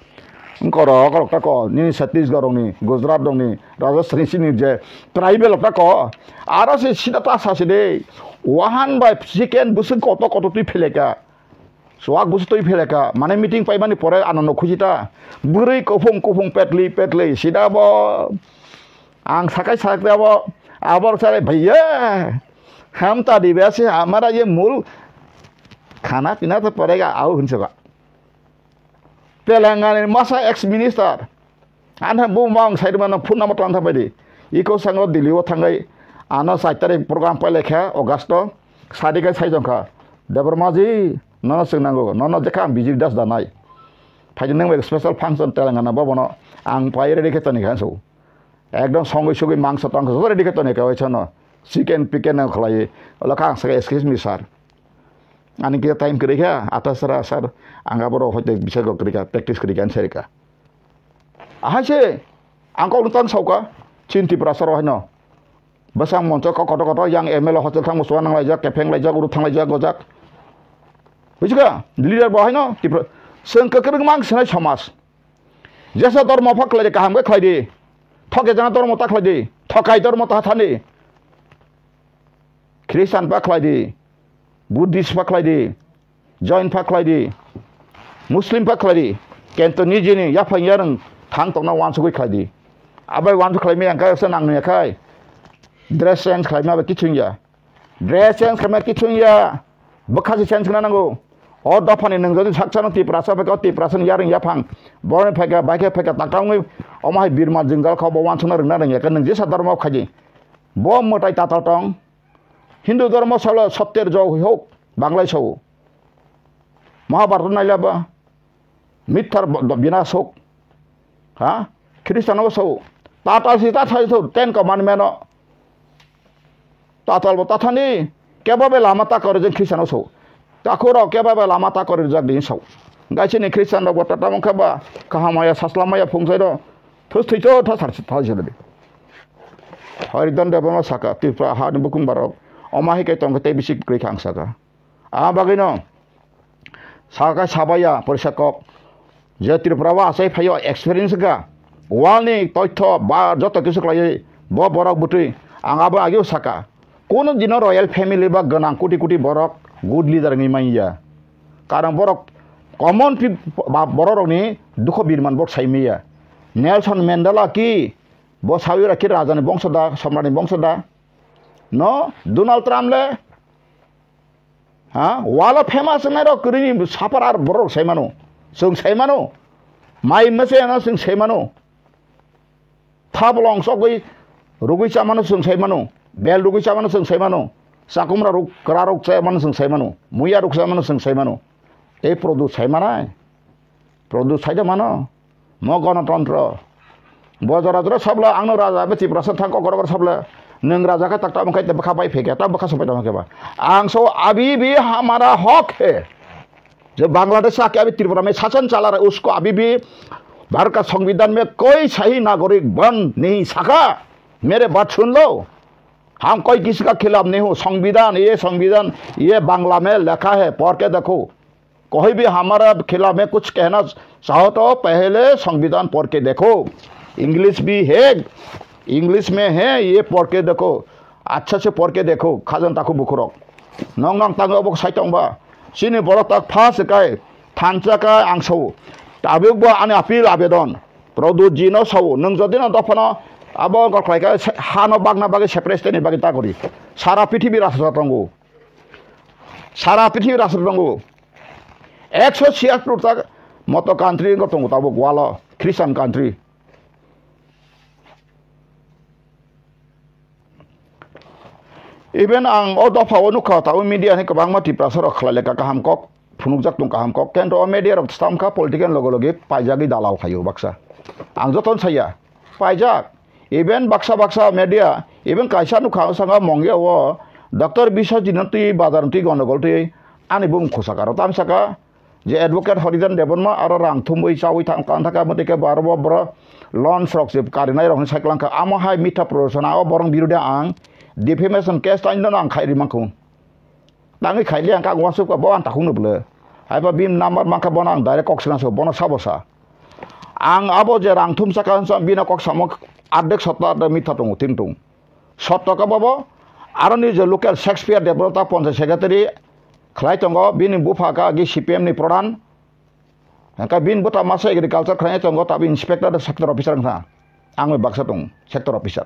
wngkoro korok ta ko, nini Chhattisgarh rok ni, Gujarat rok ni, Rajasthan ni chini je tribal rok ta ko. Aro se sida ta sa se de. Wahan bai chicken bwswk koto koto twi phele ka. Chuak bwswk twi phele ka. Mane meeting pai mani pore ano no khuji ta. Bwrwi kuphung kuphung petli petli sida bo. Ang sakai sakte abo, abo sare bhaiya, ham ta dibe ase hamara ye mul khana pina to padega au hinse ba. Telangana ni masa ex minister, anha bu mang side mano phone number tang thapai di. Iko sango Delhi o thangai, ano side tari program pai lekha August o, sadi kai sai jongkha. Debbarma ji, nono sing nango, nono dekha ang B J P das danai. Phai di nang bai special function Telangana bobono, ang pai ready khe toni kha so. Ekdom songwi sugwi mangso tangso joto ready khe toni kha, oisono chicken picken no khlai. Olo kha ang sakha, "Excuse me, sir. Ani kisa time kwrwi kha, ata sara, sir, ang abo rok hoite bisa go kwrwi kha, practice kwrwi kha," ani sai kha. Ahai se ang kok nwng tang sauka, chin Tiprasa rok haino. Bwsang moncho kok kotor kotor yang M L A hotel thang musuwa nang laijak, kepheng laijak, uru thang laijak, gojak. Bujiga, leader bo haino, Tipra-, chwng kwkrwng mang sinai somaj. Jesa dormo pha khlai di, kaham khe khlai di. Thoke jana dormo ta khlai di. Thokai dormo ta thani. Christian pha khlai di. Buddhist pha khlai di. Jain pha khlai di. Muslim pha khlai di. Kento nijini yaphang yarwng thang tongna wansugwi khlai di. Abai wansuk khlai maya khe se nang nuya khai. Dress change khlai ma bai kiching ya. Dress change khaima kiching ya, bwkha se change khna nango. O dophani nwng jodi sakchano Tiprasa phaikha, o Tiprasani yarwng yaphang, boroni phaikha, baikhe phaikha, takta wngwi omo hai birma jwngjal kha, bo wansukna rwngna rwngya khe nwng jesa dharma khaidi. Bo mwtai tatal tong, Hindu dharma salo sotyer jo hoi hok, Banglai sao. Mahabharata nailaba, mithar bo-, do-, bina sok. Ha? Christian o so. Tata si ta thai so, Ten Commandment o. Tatal bo ta thani, keba be lama ta kore jeng Christian o so. Takhuro keba be lama ta kore jak din so. Gaisi ni Christian rok bo tata mong keba, kaham maya, sasla maya, phung sai do. Thus thwi to tha sar tha jiladi. Haridan Debbarma saka Tripura ha ni bukung barok. Oma hai kai tong tei bisi kwrwi kha ang saka. A bagwi no saka sabaya porisa kok. Je Tripura wa asai phayo experience ga. Wal ni toitho ba joto kisu khlai bo borok butwi ang abo agyo saka. Kono dino royal family ba gwnang koti koti borok good leader wngwi manya. Karon borok common peop-, ba-, borok rokni dukho birman borok sai manya. Nelson Mandela ki bo sawi ra ki rajani bongso da, samrani bongso da. No, Donald Trump le, ha, walo famous wngnai rok kwrwini sapar ar borok sai mano. Chwng sai mano. Mai mese ano chwng sai mano. Thabolong sogwi rugwi chamano chwng sai mano, bel rugwi chamano chwng sai mano, chakumra ruk kwra ruk chamano chwng sai mano, muya ruk chamano chwng sai mano. Tei produce sai manai? Produce sai da mano? Mo gonotontro. Bo jora jora sabla angno raja be Tiprasa thang kok gorok sabla. Nwng raja khe tak tamo khe bwkha bai phege, ta bwkha sopai tamo khe ba. Ang so abhi bhi hamara hok hai. जो बांग्लादेश आके अभी त्रिपुरा में शासन चला रहा है, उसको अभी भी भारत का संविधान में कोई सही नागरिक बन नहीं सका। मेरे बात सुन लो, हम कोई किसी का खिलाफ नहीं हूँ। संविधान, ये संविधान, ये बांग्ला में लिखा है, पढ़ के देखो। कोई भी हमारा खिलाफ में कुछ कहना चाहो तो पहले संविधान पढ़ के देखो। इंग्लिश भी है, इंग्लिश में है, ये पढ़ के देखो। Acha se porke dekho, khajang takhu bukhurok. Nong nang tango obo sai tongba. Chini borok tak pha se kai, thansa kai ang sao. Tabuk bo ani appeal abedon. Pradyut ji no sao. Nwng jodi no dophano abo gor khlai kai se-, ha no bagna bagwi separate state ni bagwi ta gori. Sara prithibi rasa tongo. Sara prithibi rasa tongo. Ekso siyatur tak moto country go tongo tabuk walo. Christian country. Even ang o dopha o nukha, tabuk media ni kwbangma Tiprasa rok khlai le kaham kok phunukjak tong, kaham kok, kento o media rok swtam kha political loge loge paijagwi dalal khaio baksa. Ang jotono saya, paijak. Even baksa baksa media, even kaisa nukha, o sanga Mongia o Doctor Biswajit no twi bazar twi gondogol twi ani bumung khosa karo tam saka. Je advocate Haridan Debbarma aro rang thumwi chawi thang tang thaka mwtwi khe bo aro bo boro loan srok se karinai rok hwnwi sai klang kha. Amo hai mitha prochona o borok birode ang defamation case taino ang khai ri mankhu. Tangwi khai le ang kang uansuk bo ang takhuk no bwle. Hai ba bini number mankha bono ang direct kok swkang so bono sabo sa. Ang abo je rang thum saka hwnsa bino kok samo ardek sotto ardek mitha tongo ting tung. Sotto khe bobo aroni je local Shakespeare Debrota Panchayat Secretary khlai tongo, bini bupha kha agi C P M ni pradhan. Hwnkhe bini bwta masa agriculture khlai tongo, tabi inspector de sector officer wngkha. Ang bai baksa tongo, sector officer.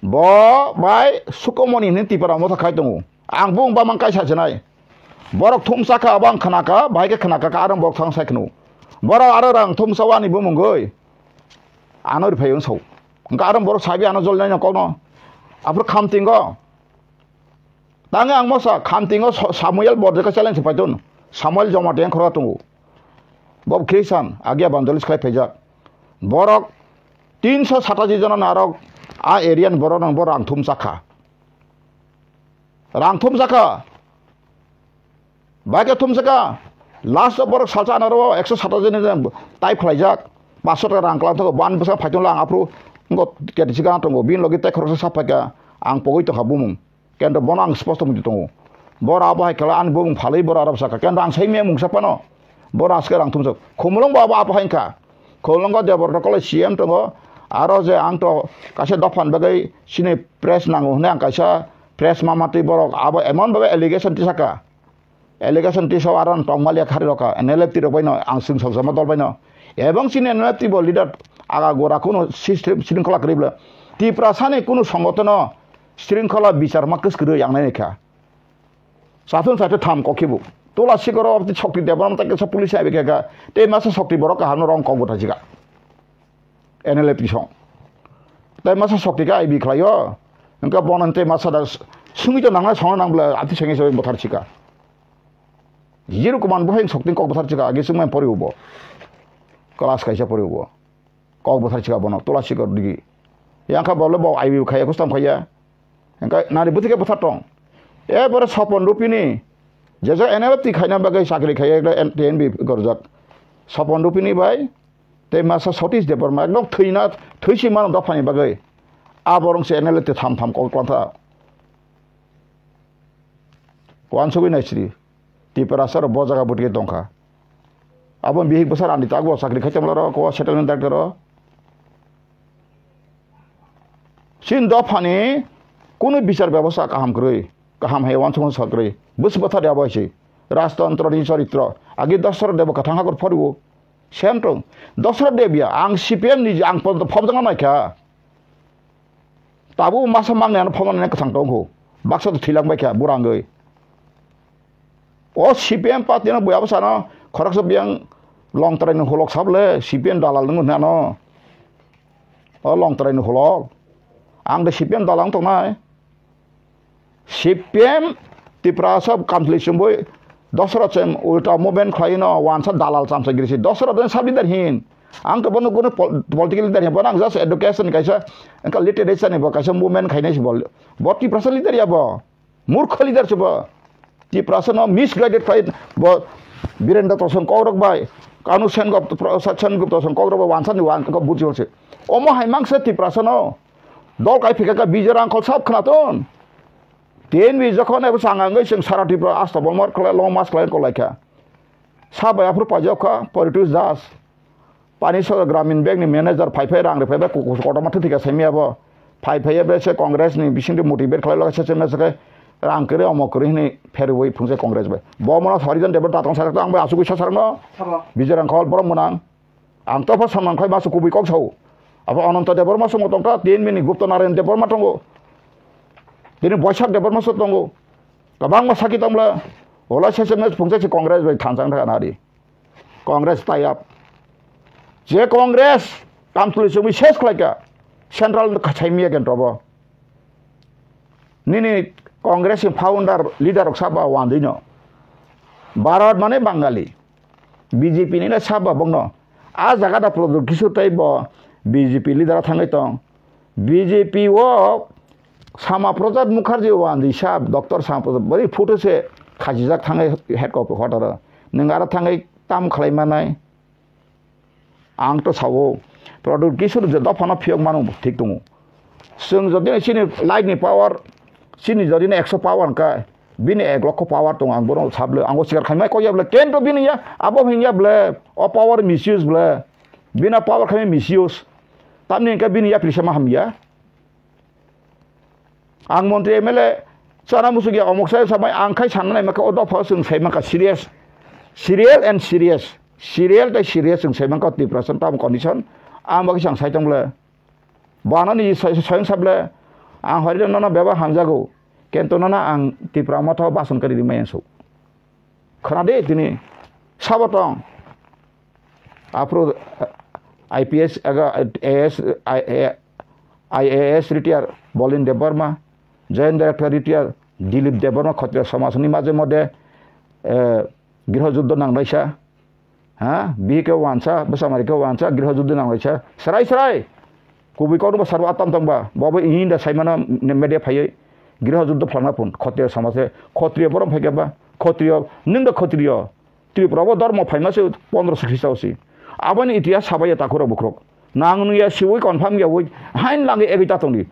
Bo bai Sukomoni hinwi Tipra Motha khai tongo. Ang bung bamang kaisa sinai. Borok thumsa kha, abo ang khna kha, bahai khe khna kha, arong borok thang sai khnu. Borok aro rang thumsa wani bumungoi. Ano riphaio wng sao. Hwnkhe aro borok sabi ano jolnai no kokno. Aphuru khamtingo. Tangwi ang mosa khamtingo Sa-, Samuel Bordeka challenge phaiton. Samuel Jamatia khorok tongo. Bob Christian agi evangelist khlai phaijak. Borok tinso satashi jona narok a area ni borok nang borok rang thumsa kha. Rang thumsa kha. Bai khe thumsaka, last o borok salsa anaro ekso sata jani jani type khlaijak, paanso taka rang klang thago, ban bwsa phaitung lang aphuru, ngo keti si gana tongo, bini logi tei khoroksa sa phaikha, ang pogwi tongkha bumung, kento bono ang sposto muitu tongo, boro abo hai khlai ani bumung phalwi boro aro bwsakha, kento ang sai mia mungsa phano, boro aske rang thumsok, khumulwng bo abo apo hai wngkha, khumulwngo Deborok kolai C M tongo, aro je ang to kaisa dophan bagwi chini press nango hwnwi ang kaisa press ma matwi borok abo emon bhabe allegation tisakha. Allegation tisao aro tongmaliya khari rokha, N L F T rok baino, ang chwng sojama dol baino. Ebong chini N L F T bo leader aga gora kuno system shringkhola kwrwi bwle. Tiprasani kuno songotono shringkhola bichar ma kwskwrwi ang nai kha. Sathun saithe tham kokhibu. Tola sikoro Shakti Debbarma tai kisa police ai bikha kha. Tei masa Shakti borok kaham no rong kok bwthai jika. N L F T song. Tai masa Shakti khe I B khlaio. Hwnkhe bono tei masa da sungwi to nangnai songna nang bwle ati sengwi sengwi bwthar sika. Zero kuman bo hai Shakti kok bwthar sika agi sungmai pori ubo. Class kaisa pori ubo. Kok bwthar sika bono tola sikor digi. Yang kha bole bo I B khaiya kustam khaiya. Hwnkhe nari bwthike bwthar tong. Ebore Sopon Rupini. Jejo N L F T khaina bagwi chakri khaiya ekta N-, T N B gorjak. Sopon Rupini bai. Tei masa Satish Debbarma ekdom thwina, thwisi mano dophani bagwi. Aborong se N L A te tham tham kok kwlangkha. Wansugwi naisri. Tiprasa rok bo jaga bwtwi tongkha. Abo bihik bwsa rani ta bo chakri khai tongmani oro ko settlement director o. Chini dophani kunu bichar bebosta kaham kwrwi, kaham hai wansukmung sakrwi. Bwswk bwthar ya bai se. Rajtantro ni choritro. Agi Dasarath Debo kwthang hakor phoriwo. Same to. Dasarath Debya, ang C P M ni ang pon phobjagna naikha. Tabuk masa mangnai ano phobjagna kwthang tongkho. Baksa to thwilang baikha, burangwi. O C P M party no buya bwsano khoroksa biyang Longtrai ni hulok sable C P M dalal nung hwnwi ano. O Longtrai ni hulok. Ang de C P M dalal wng tongnai. C P M Tiprasa kamchwlwi chumui Dasarath se ulta movement khlai no wansa dalal chamsa girisi. Dasarath den sub leader hin. Ang to bono kuno pol-, political leader hin. Bono ang just education kaisa, engka literature ni bo kaisa movement khainai si bol. Bo Tiprasa leader ya bo. Murkha leader se bo. Tiprasa no misguided khlai bo Birendra Tosong kokrok bai. Kanu Sen Gupta, Prasad Sen Gupta Tosong kokrok bai wansa ni wan ko buji hose. Omo hai mangsa Tiprasa no. Dol kai phika ka Bijay Rangkhol sab khnaton. Tin bi jokhon ebo sanga ngoi sing sara Tripura asta bolmar khlai long mas khlai kolaikha. Sab bai aphuru pajok kha, Poritus Das. Pani Sodor Gramin Bank ni manager phai phai rang rwphai bai ku-, ku-, kotorma thwi thwikha saimya bo. Phai phai bai se Congress ni bising de motivate khlai lok se se mesa khe rang kwrwi omo kwrwi hwnwi pherwi phungse Congress bai. Bo mono Harijan Debbarma tatong sarak ang bai asugwi sa sarak no. Sabo. Bijay Rangkhol borok mwnang. Ang to pha samang khlai masu kubui kok sao. Abo Ananta Debbarma songo tongkha, tin mini Gupta Narayan Debbarma tongo. Tini Boisak Debbarma so tongo. Kabangma saki tongla. Ola se se mes phungse se Congress bai thansang thaka nari. Congress tie up. Je Congress kamtuli sumi ses khlaika. Central khachai miya kentro bo. Nini Congress ni founder leader rok saba wandino. Bharat mane Bangali. B J P ni na saba bongno. A jaga da Pradyot Kishore tei bo B J P leader thangwi tong. B J P o Sama Prasad Mukherjee wandi sab, Doctor Sama Prasad, bari photo se khachijak thangwi head ko hotor. Nung ara thangwi tam khlai manai. Ang to sao, Pradyot Kishore je dophano phiyok mano thik tongo. Chwng jodi chini light ni power, chini jodi ekso power hwnkhe, bini ek lokho power tongo, ang bono sable, ang bo sikar khaimai kok ya ble, kento bini ya, abo hwnya ble, o power misuse ble, bini power khaimai misuse, tamni hwnkhe bini ya pilisa ma hamya. Ang montri M L A chana musuk ya omok sai samai ang khai sanna nai maka o dopha chwng sai maka serious. Serial and serious. Serial tei serious chwng sai maka Tiprasa tamo condition. Ang bagwi chang sai tong le. Bana ni sai sai sable. Ang hori nono beba hamjago. Kento nono ang Tipra motha bason kari rimai ang sok. Khana de tini. Sabo tong. Aphuru I P S aga I A S, I A S retire Bolin Debbarma, Joint Director retire Dilip Debbarma, Khotriya Samajni maje mode, eh, griho juddho nanglaisa, ha, bihik khe wansa, bwsamari khe wansa, griho juddho nanglaisa, srai srai, kubui kokno bo sarbo atam tongba, bo bo ini da saimano media phaiwi, griho juddho phlangna phun, Khotriya Samaj se, Khotriya borom phaikhe ba, Khotriya, nwng da Khotriya, Tripura bo dormo phaima se pondroso Khrista o se. Aboni itihas sabai ya takhurok bukhurok. Nang nung ya siwi confirm ya wi hain langi egwi ta tongdi.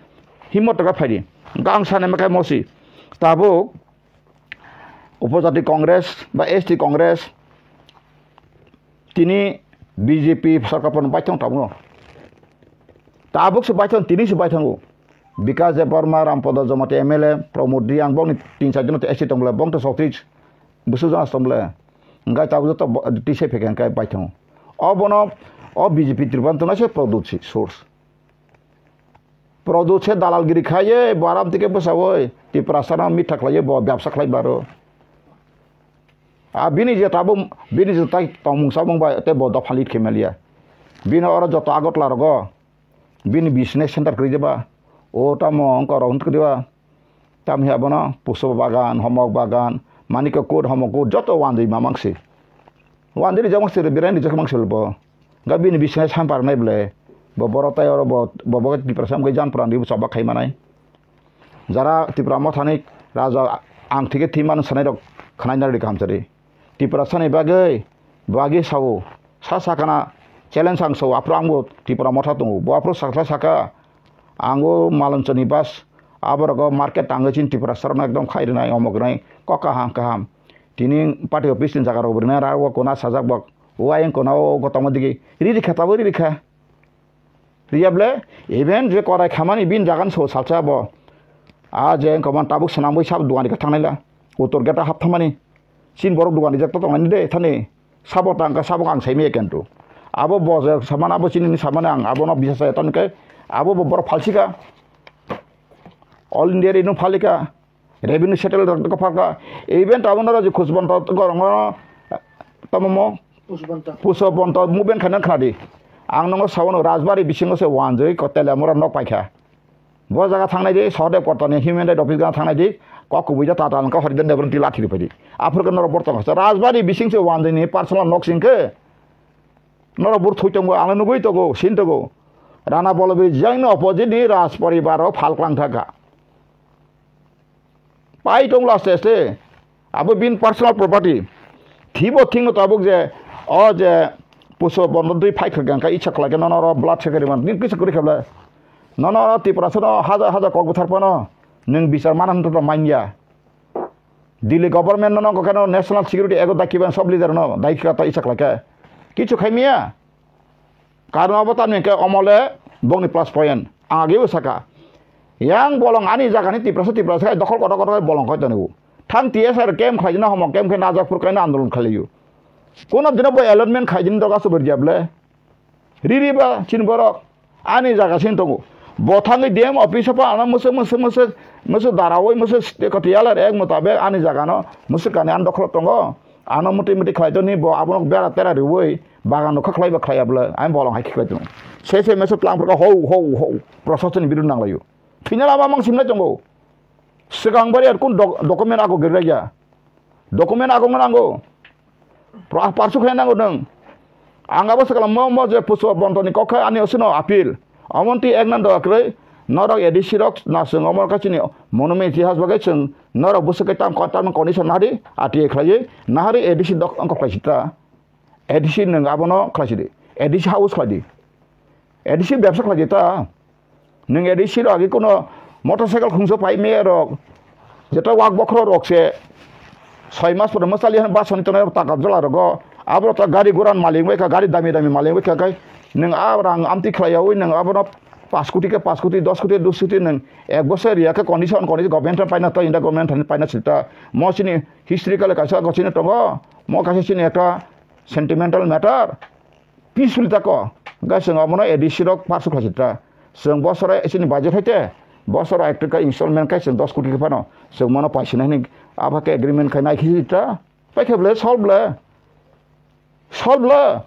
Himot taka phaidi. Gang sane makai mosi. Tabuk Upojati Congress ba S T Congress tini B J P sarkar pono baithang tabukno. Tabuk se baithang, tini se baithango. Bikash Debbarma, Rampada Jamatia M L A, Pramod Reang, bongni tin char jon S T tongla, bong to sokti bwswk jona tongla. Hingke tabuk joto bo-, tisai phaikha hingke baithang. O bono, o B J P Tripura tongnaise Pradyot si source. Pradyot se dalalgiri khlaiye, bo aram tike bwsawoi, Tiprasano mitha khlaiye, bo byabsa khlai baro. A bini je tabuk, bini je tai tongmung samung bai, tei bo dopha lit khe maliya. Bini oro joto Agartala rogo, bini business center kwrwi jeba, o tamo wngkha rok wngkha diba. Tamni abono Puso bagan, Homok bagan, Manikya Court, Homok Court, joto wandwi mamang se. Wandwi rijak mang se, birai rijak mang se bo. Ga bini bisingni sampar nai ble. Bo boro tai oro bo, bo, bo Tiprasa mungkhe jan pran di bo choba khai manai. Jara Tipra mothani raja ang thike thwi mano sanai rok khnai nari kaham sari. Tiprasani bagwi, bagwi sao, sa sakana Challenge ang sao, aphuru ang bo Tipra Motha tongo. Bo aphuru sakha sakha, ang o Malonchoni bus, aborogo market tangwi chini Tiprasa rokno ekdom khai rwnai, omok rwnai, kok kaham kaham. Tini party office ni jaga rok bo rwnai, aro o kona sajak bok. O ayang kona o gotongma digi. Riri kha, tabuk riri kha. Riya ble, even je korai khamani bin jagan so salsa bo. A je engko man tabuk swnamwi sab dugan rikha thangnai la. Uttor gate hap thamani. Chin borok dugan rijak to tongnani de thani. Sabo tangka sabo ang saimaya kento. Abo bo je samana abo chini samana ang abo no bisa saya ton ke. Abo bo borok phalsika. All India rino phalika. Revenue settle rok ko phalka. Even tabuk no raji khusbon to gorong no. Tamo mo. Puso bonto. Puso bonto movement khaina khnadi. Ang nongo sawono Rajbari bisingo se wanjwi ko Telemura nok paikha. Bo jaga thangnai di, Sahadev Kortani human right office gana thangnai di, kok kubui ja tata nangka Haridan Debron tila thiri phai di. Aphuru ke norok bortong hasa Rajbari bising se wanjwi ni personal nok sing khe. Norok bur thui tongo, ano nugui tongo, sin tongo. Rana Bolobi jang no opposite ni Raj poribar o phal klang thaka. Pai tong last test e. Abo bin personal property. Thibo thingno tabuk je, o je puso bondo dui phai khwrwng kha, icha khlai khe nono oro blood secretary man, nini kisa kwrwi kha bwle. Nono oro Tiprasa no haja haja kok bwthar phano nwng bichar mana hwnwi manya. Delhi government no nokho kheno National Security Act o daki ban sob leader no dai kha ta icha khlai khe. Kichu khai miya. Karon abo tamni hwnkhe omole bongni plus point. Ang age o saka. Yang bolong ani jagani Tiprasa Tiprasa khai dokhol kotor kotor khai bolong khai tongo. Thang T S R camp khlaijana homo camp khai najak phur kaina andolon khlaiyo. Kono dino bo allotment khaijini doga subur diable. Riri ba chin borok ani jaga sin tongo. Bo thangwi D M office o pa ano musu musu musu musu darawi musu kotiyala rek mutabek ani jagano musu kani an dokhol tongo. Ano muti muti khlai toni bo abono bera tera riwi bagan no kha khlai ba khlai abla ai bolong hai khlai tong. Se se meso tlang pro ho ho ho. Prosason biru nang layo. Thina lama mang simna tongo. Swkang bari ar kun dok-, document ako gerya. Document ako nganango. Pra-, parsu khlai nango nang. Ang abo sakala mo mo je puso bontoni kokha ani osino appeal. Amonti ek nan do akroi. Norok A D C rok na sung omor kachini monument itihas bagai sung norok busuk tam tam condition nahari ati khlai nahari A D C dok angko khlai sita. A D C nung abono khlai sidi. A D C house khlai di. A D C bebsa khlai di ta. Nung A D C rok agi kono motorcycle khungso pai me rok. Jeta wak bokhro rok se soi mas pore masali han bas honi tonai takap jala rogo. Abro ta gari guran malik bai ka gari dami dami malik bai ka kai. Nung a rang amti khlai yawi nung abono pas koti ke pas koti dos koti dos koti nung ek bosor ya ke condition condition government paina ta inda government paina sita. Mo sini historical kaisa gosini tongo. Mo kaisa sini ekta sentimental matter. Peaceful tako. Hingke chwng abono A D C rok pass khlai sita. Chwng bosoro chini budget hai te. Bosoro ek taka installment kai chwng dos koti phano. Chwng mono paisa nai hwnwi abo khe agreement khai nai khi ta. Pai khe bole solve le. Solve le.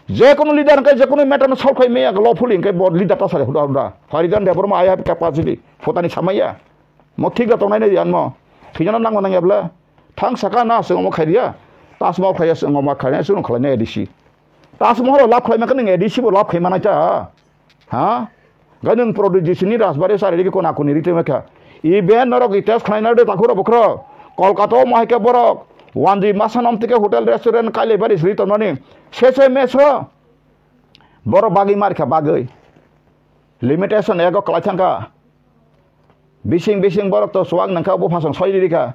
Je kono leader hingke je kono matter no solve khai meya lawfully hingke bo leader ta sare huda huda. Haridan Debbarma I have capacity. Photani samaya. Mo thik da tongnai nai anmo. Thwijano nangma nangya bole. Thang saka na chwng omo khai riya. Tasmo khlaiya chwng omo khai riya chwng khlai nai A D C. Tasmo horo lab khlai ma khe nang A D C bo lab khai manai ta. Ha? Ga nung Prodip G C ni Rajbari sari rigi kona kuni rite ma kha. Iben norok i test khlai na de takhuro bokhro. Kolkata o mo hai khe borok. Wanji masa nom tike hotel restaurant kaile bari sri tonmani. Se se meso. Borok bagwi mar kha bagwi. Limitation ego khlai thang kha. Bising bising borok to suak nangkha bo phasang soi riri kha.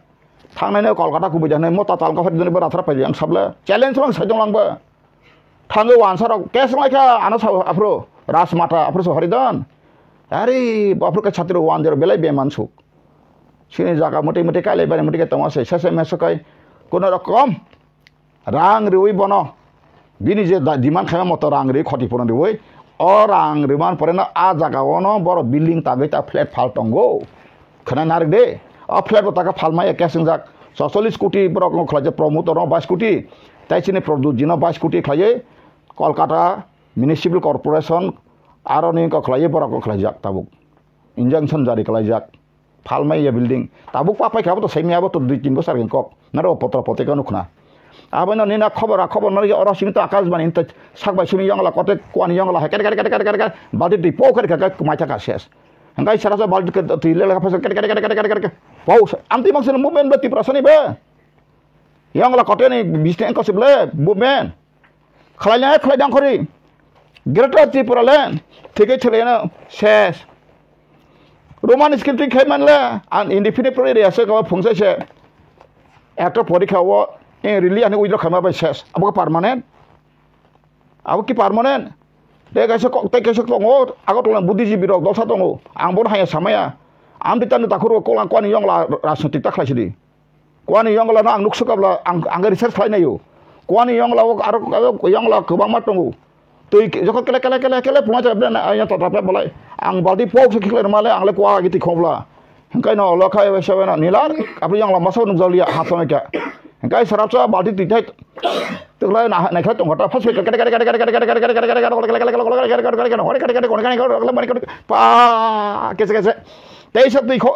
Thangnai no Kolkata kubui janai mota talka hori dini bo rathra paidi ang sabla. Challenge rong sai dong lang ba. Thangwi wansa rok case lai kha ano sa aphro Rajmata aphro so hori don. Ari bo aphro ka chhatri wan jero belai beman suk. Sini jaga muti muti kailai bani muti ke tongma se sese meso kai. Kono rokom. Rang riwi bono bini je da-, demand khaima moto rang riwi khoti purun riwi o rang riman pore no a jaga o no boro building tagwi ta flat phal tongo khna narik de o flat bo taka phal maya cash wngjak socholish koti borok no khlai je promoter no bais koti tai chini Pradyut ji no bais koti khlai Kolkata Municipal Corporation aro ni kok khlai borok kok khlai jak tabuk injunction jari khlai jak. Phalmai ya building. Tabuk pa paikha, abo to saimya, abo to dui tin bosor ni kok. Naro potro potrika nukna. Abo no nina khobor, a khobor no oro simi to Akashbani to sak bai simi yongla kote kwani yongla hai kere kere kere kere kere kere balti twi po kere kere kumai thaka ses. Hingkai sara sa balti ke twi le le phasa kere kere kere kere kere kere. Wow, amti maksud movement ba Tiprasa ni ba. Yongla kote ni bisne ko sible movement. Khlai le khlai dang khori. Greater Tripura le thikhe thwlaino ses. Roman script khai manle an indefinite period ase kabo phungsa se. Ekta porikha o, eh, rili ani withdraw khaima bai ses. Abo khe permanent? Abo ki permanent? Tei kaisa kok, tei kaisa tongo, Agartala buddhijibirok dolsa tongo. Ang bono haya samaya. Amtwi tani takhuro kolang kwani yongla rajnitik ta khlaisidi. Kwani yongla no ang nuksukabla ang, ang research khlainaio. Kwani yongla o aro, aro yongla kwbangma tongo. Twi jokho kele, kele, kele, kele puma jabde na, ayang tota pe bolai. Ang balti pok se khikle male, ang le kwa agi ti khobla. Hingkai no lo khai we sewe no nilar, apri yongla masa nukjaliya, hapsonai kya. Hingkai sarapsa balti twi thai. Tukla na, na khat tong kata, phas kata, kata, kata, pa, kese, kese. Tei sa twi kho,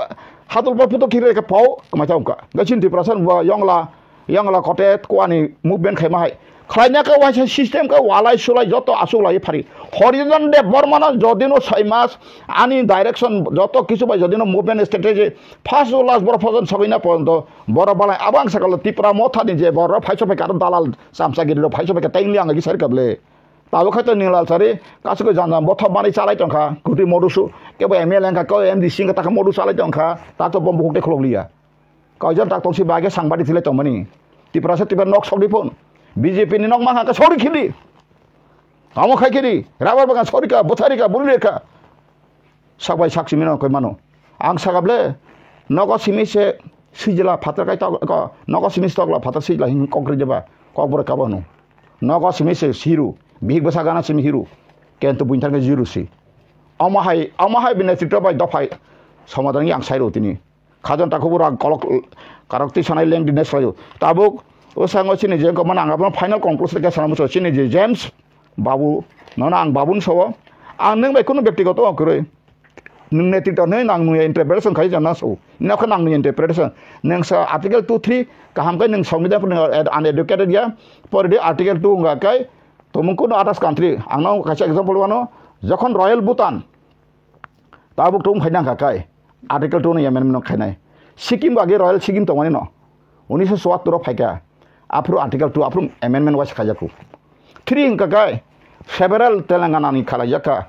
hatul pa puto khire ka pau, kama chong ka. Ga chin Tiprasa ba yongla, yongla kote, kwani movement khai ma hai. Khlaina ka waisa system ka walai sulai joto asuk lai phari. Horijan Debbarma no jodino sai mas, ani direction joto kisu bai jodino movement strategy, first to last boro phojon sabaina porjonto, boro balai abang sakalo Tipra motha ni je boro phaiso phai karo dalal chamchagiri rok phaiso phai ka tengli ang agi sari kable. Tabo khai to Nilal Sari, kasu ko jang jang bothop manwi chalai tongkha, kuti modusu, kebo M L A wngkha, kebo M D C wngkha, takha modu chalai tongkha, tak to bom bukhuk tei khulok liya. Kaijak tak tongsi bagwi sangbadi thilai tongmani. Tiprasa Tipra nok sokdi phun. B J P ni nok mangkha khe sori khili. Amo khai khili. Rabar bagan sori ka, bothari ka, buri ka. Sak bai sak simi no koi mano. Ang sakable, nogo simi se sijla phatar kai tok, ko, nogo simi se tokla phatar sijla hin kok ri jeba, kok bore kabo no. Nogo simi se hiru, bihik bwsa gana simi hiru. Kento buin thangke jiru si. Omo hai, omo hai bini netrito bai dophai somadan yang sai ro tini. Khajon takhuk bo rang kolok, karok twi sanai leng dinai swlaio. Tabuk o sango chini je gomana ang abono final conclusion khe sana muchungo chini je James Babu, nono ang Babu ni sao. Ang nwng bai kunu byaktigoto kwrwi. Nwng netrito hwnwi nang nungya interpretation khai jana so. Nokha nang nungya interpretation. Nwng sa article two three kaham khe nwng songbidhan phano uneducated ya. Pore di article two wngkha khe tomung kunu others country. Ang no kaisa example wano, jokhon Royal Bhutan, tabuk tum khai nang kha kai. Article two ni amendment no khainai. Sikkim bo age Royal Sikkim tongmani no. Unnish sho chwattor o phaikha. Aphuru Article two, aphuru amendment wise khaijakhu. Three wngkha kai. Several Telangana ni khalaijakha.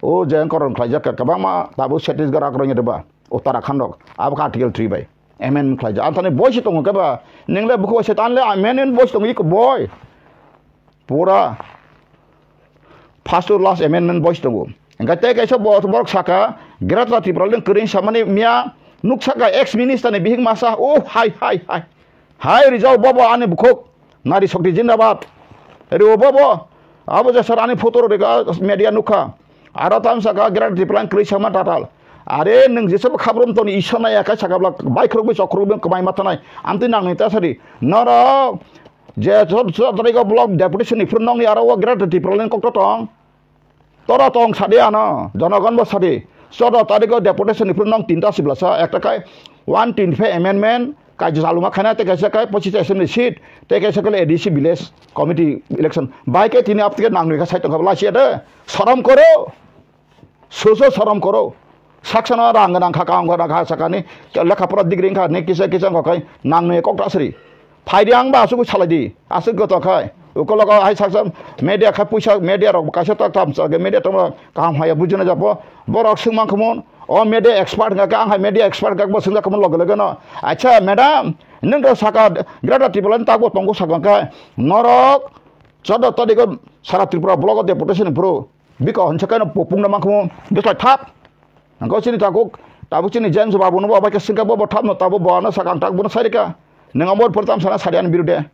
O je koron khlaijakha. Kwbangma tabuk Chhattisgarh akroi ni ba. Uttarakhand rok. Abo kha Article three bai. Amendment khlaijak. Anthani boi se tongo khe ba. Ningle bukhuk se tanle amendment boi se tongo iko boi. Pura first to last amendment boys tongo. Engkhe tei kaisa bo-, borok saka, Greater Tripura le kwrwi samani miya, nuk saka ex minister ni bihik masa, oh, hai, hai, hai. Hai, rijao bobo ani bukhuk, nari shokti jindabad. Rio bobo, abo je sar ani photo rega media nukha. Aro tam saka Greater Tripura le kwrwi sama tatal. Are nwng jesa khabrom toni isana ya kai saka blak, bai khorok bai chok khorok bai kwmai ma thanai. Amtwi nang ni ta sari. Norok, je chod-, chod-, tarigo block deputation ni phuru nongni aro o Greater Tipraland kokto tong. Toro tong sadi ano, jonogon bo sadi. Chod-, tarigo deputation ni phuru nong tinta siblasa, ekta kai one twenty-five amendment, kaisa chaluma khaina, tei kaisa kai pochis assembly seat, tei kaisa kale A D C village committee election. Bai ke tini aptike nang nui kha sai tongkha, lasia de, sorom koro. Susu sorom koro. Saksano rang gwnang kha, kaham gwnang kha sakani. Lekha pora degree wngkha, ni kisa kisa wngkha khai nang nui kok ta sri. Phaidi ang ba asuk salai di. Asuk goto khai. Ukologo hai saksa media khai puisa media rok kaisa tak tam sa media tong kaham haya bujina japo. Borok sungmang khumun. O media expert wngkha khe ang hai media expert wngkha bo sungja khumun loge loge no. Acha madam, nung to saka Greater Tipraland takbo tongo sakha khe norok chod-, todiko sara Tripura blogo deputation pro. Biko hwnsa khe no pungna mankhumu bwsai thap. Ang kok chini tabuk, tabuk chini James Babu no bo bai khe singkha bo, bo thap no tabuk bo ano sakang tak bono sai rika. Nang amo pore tam sana sari ani birude.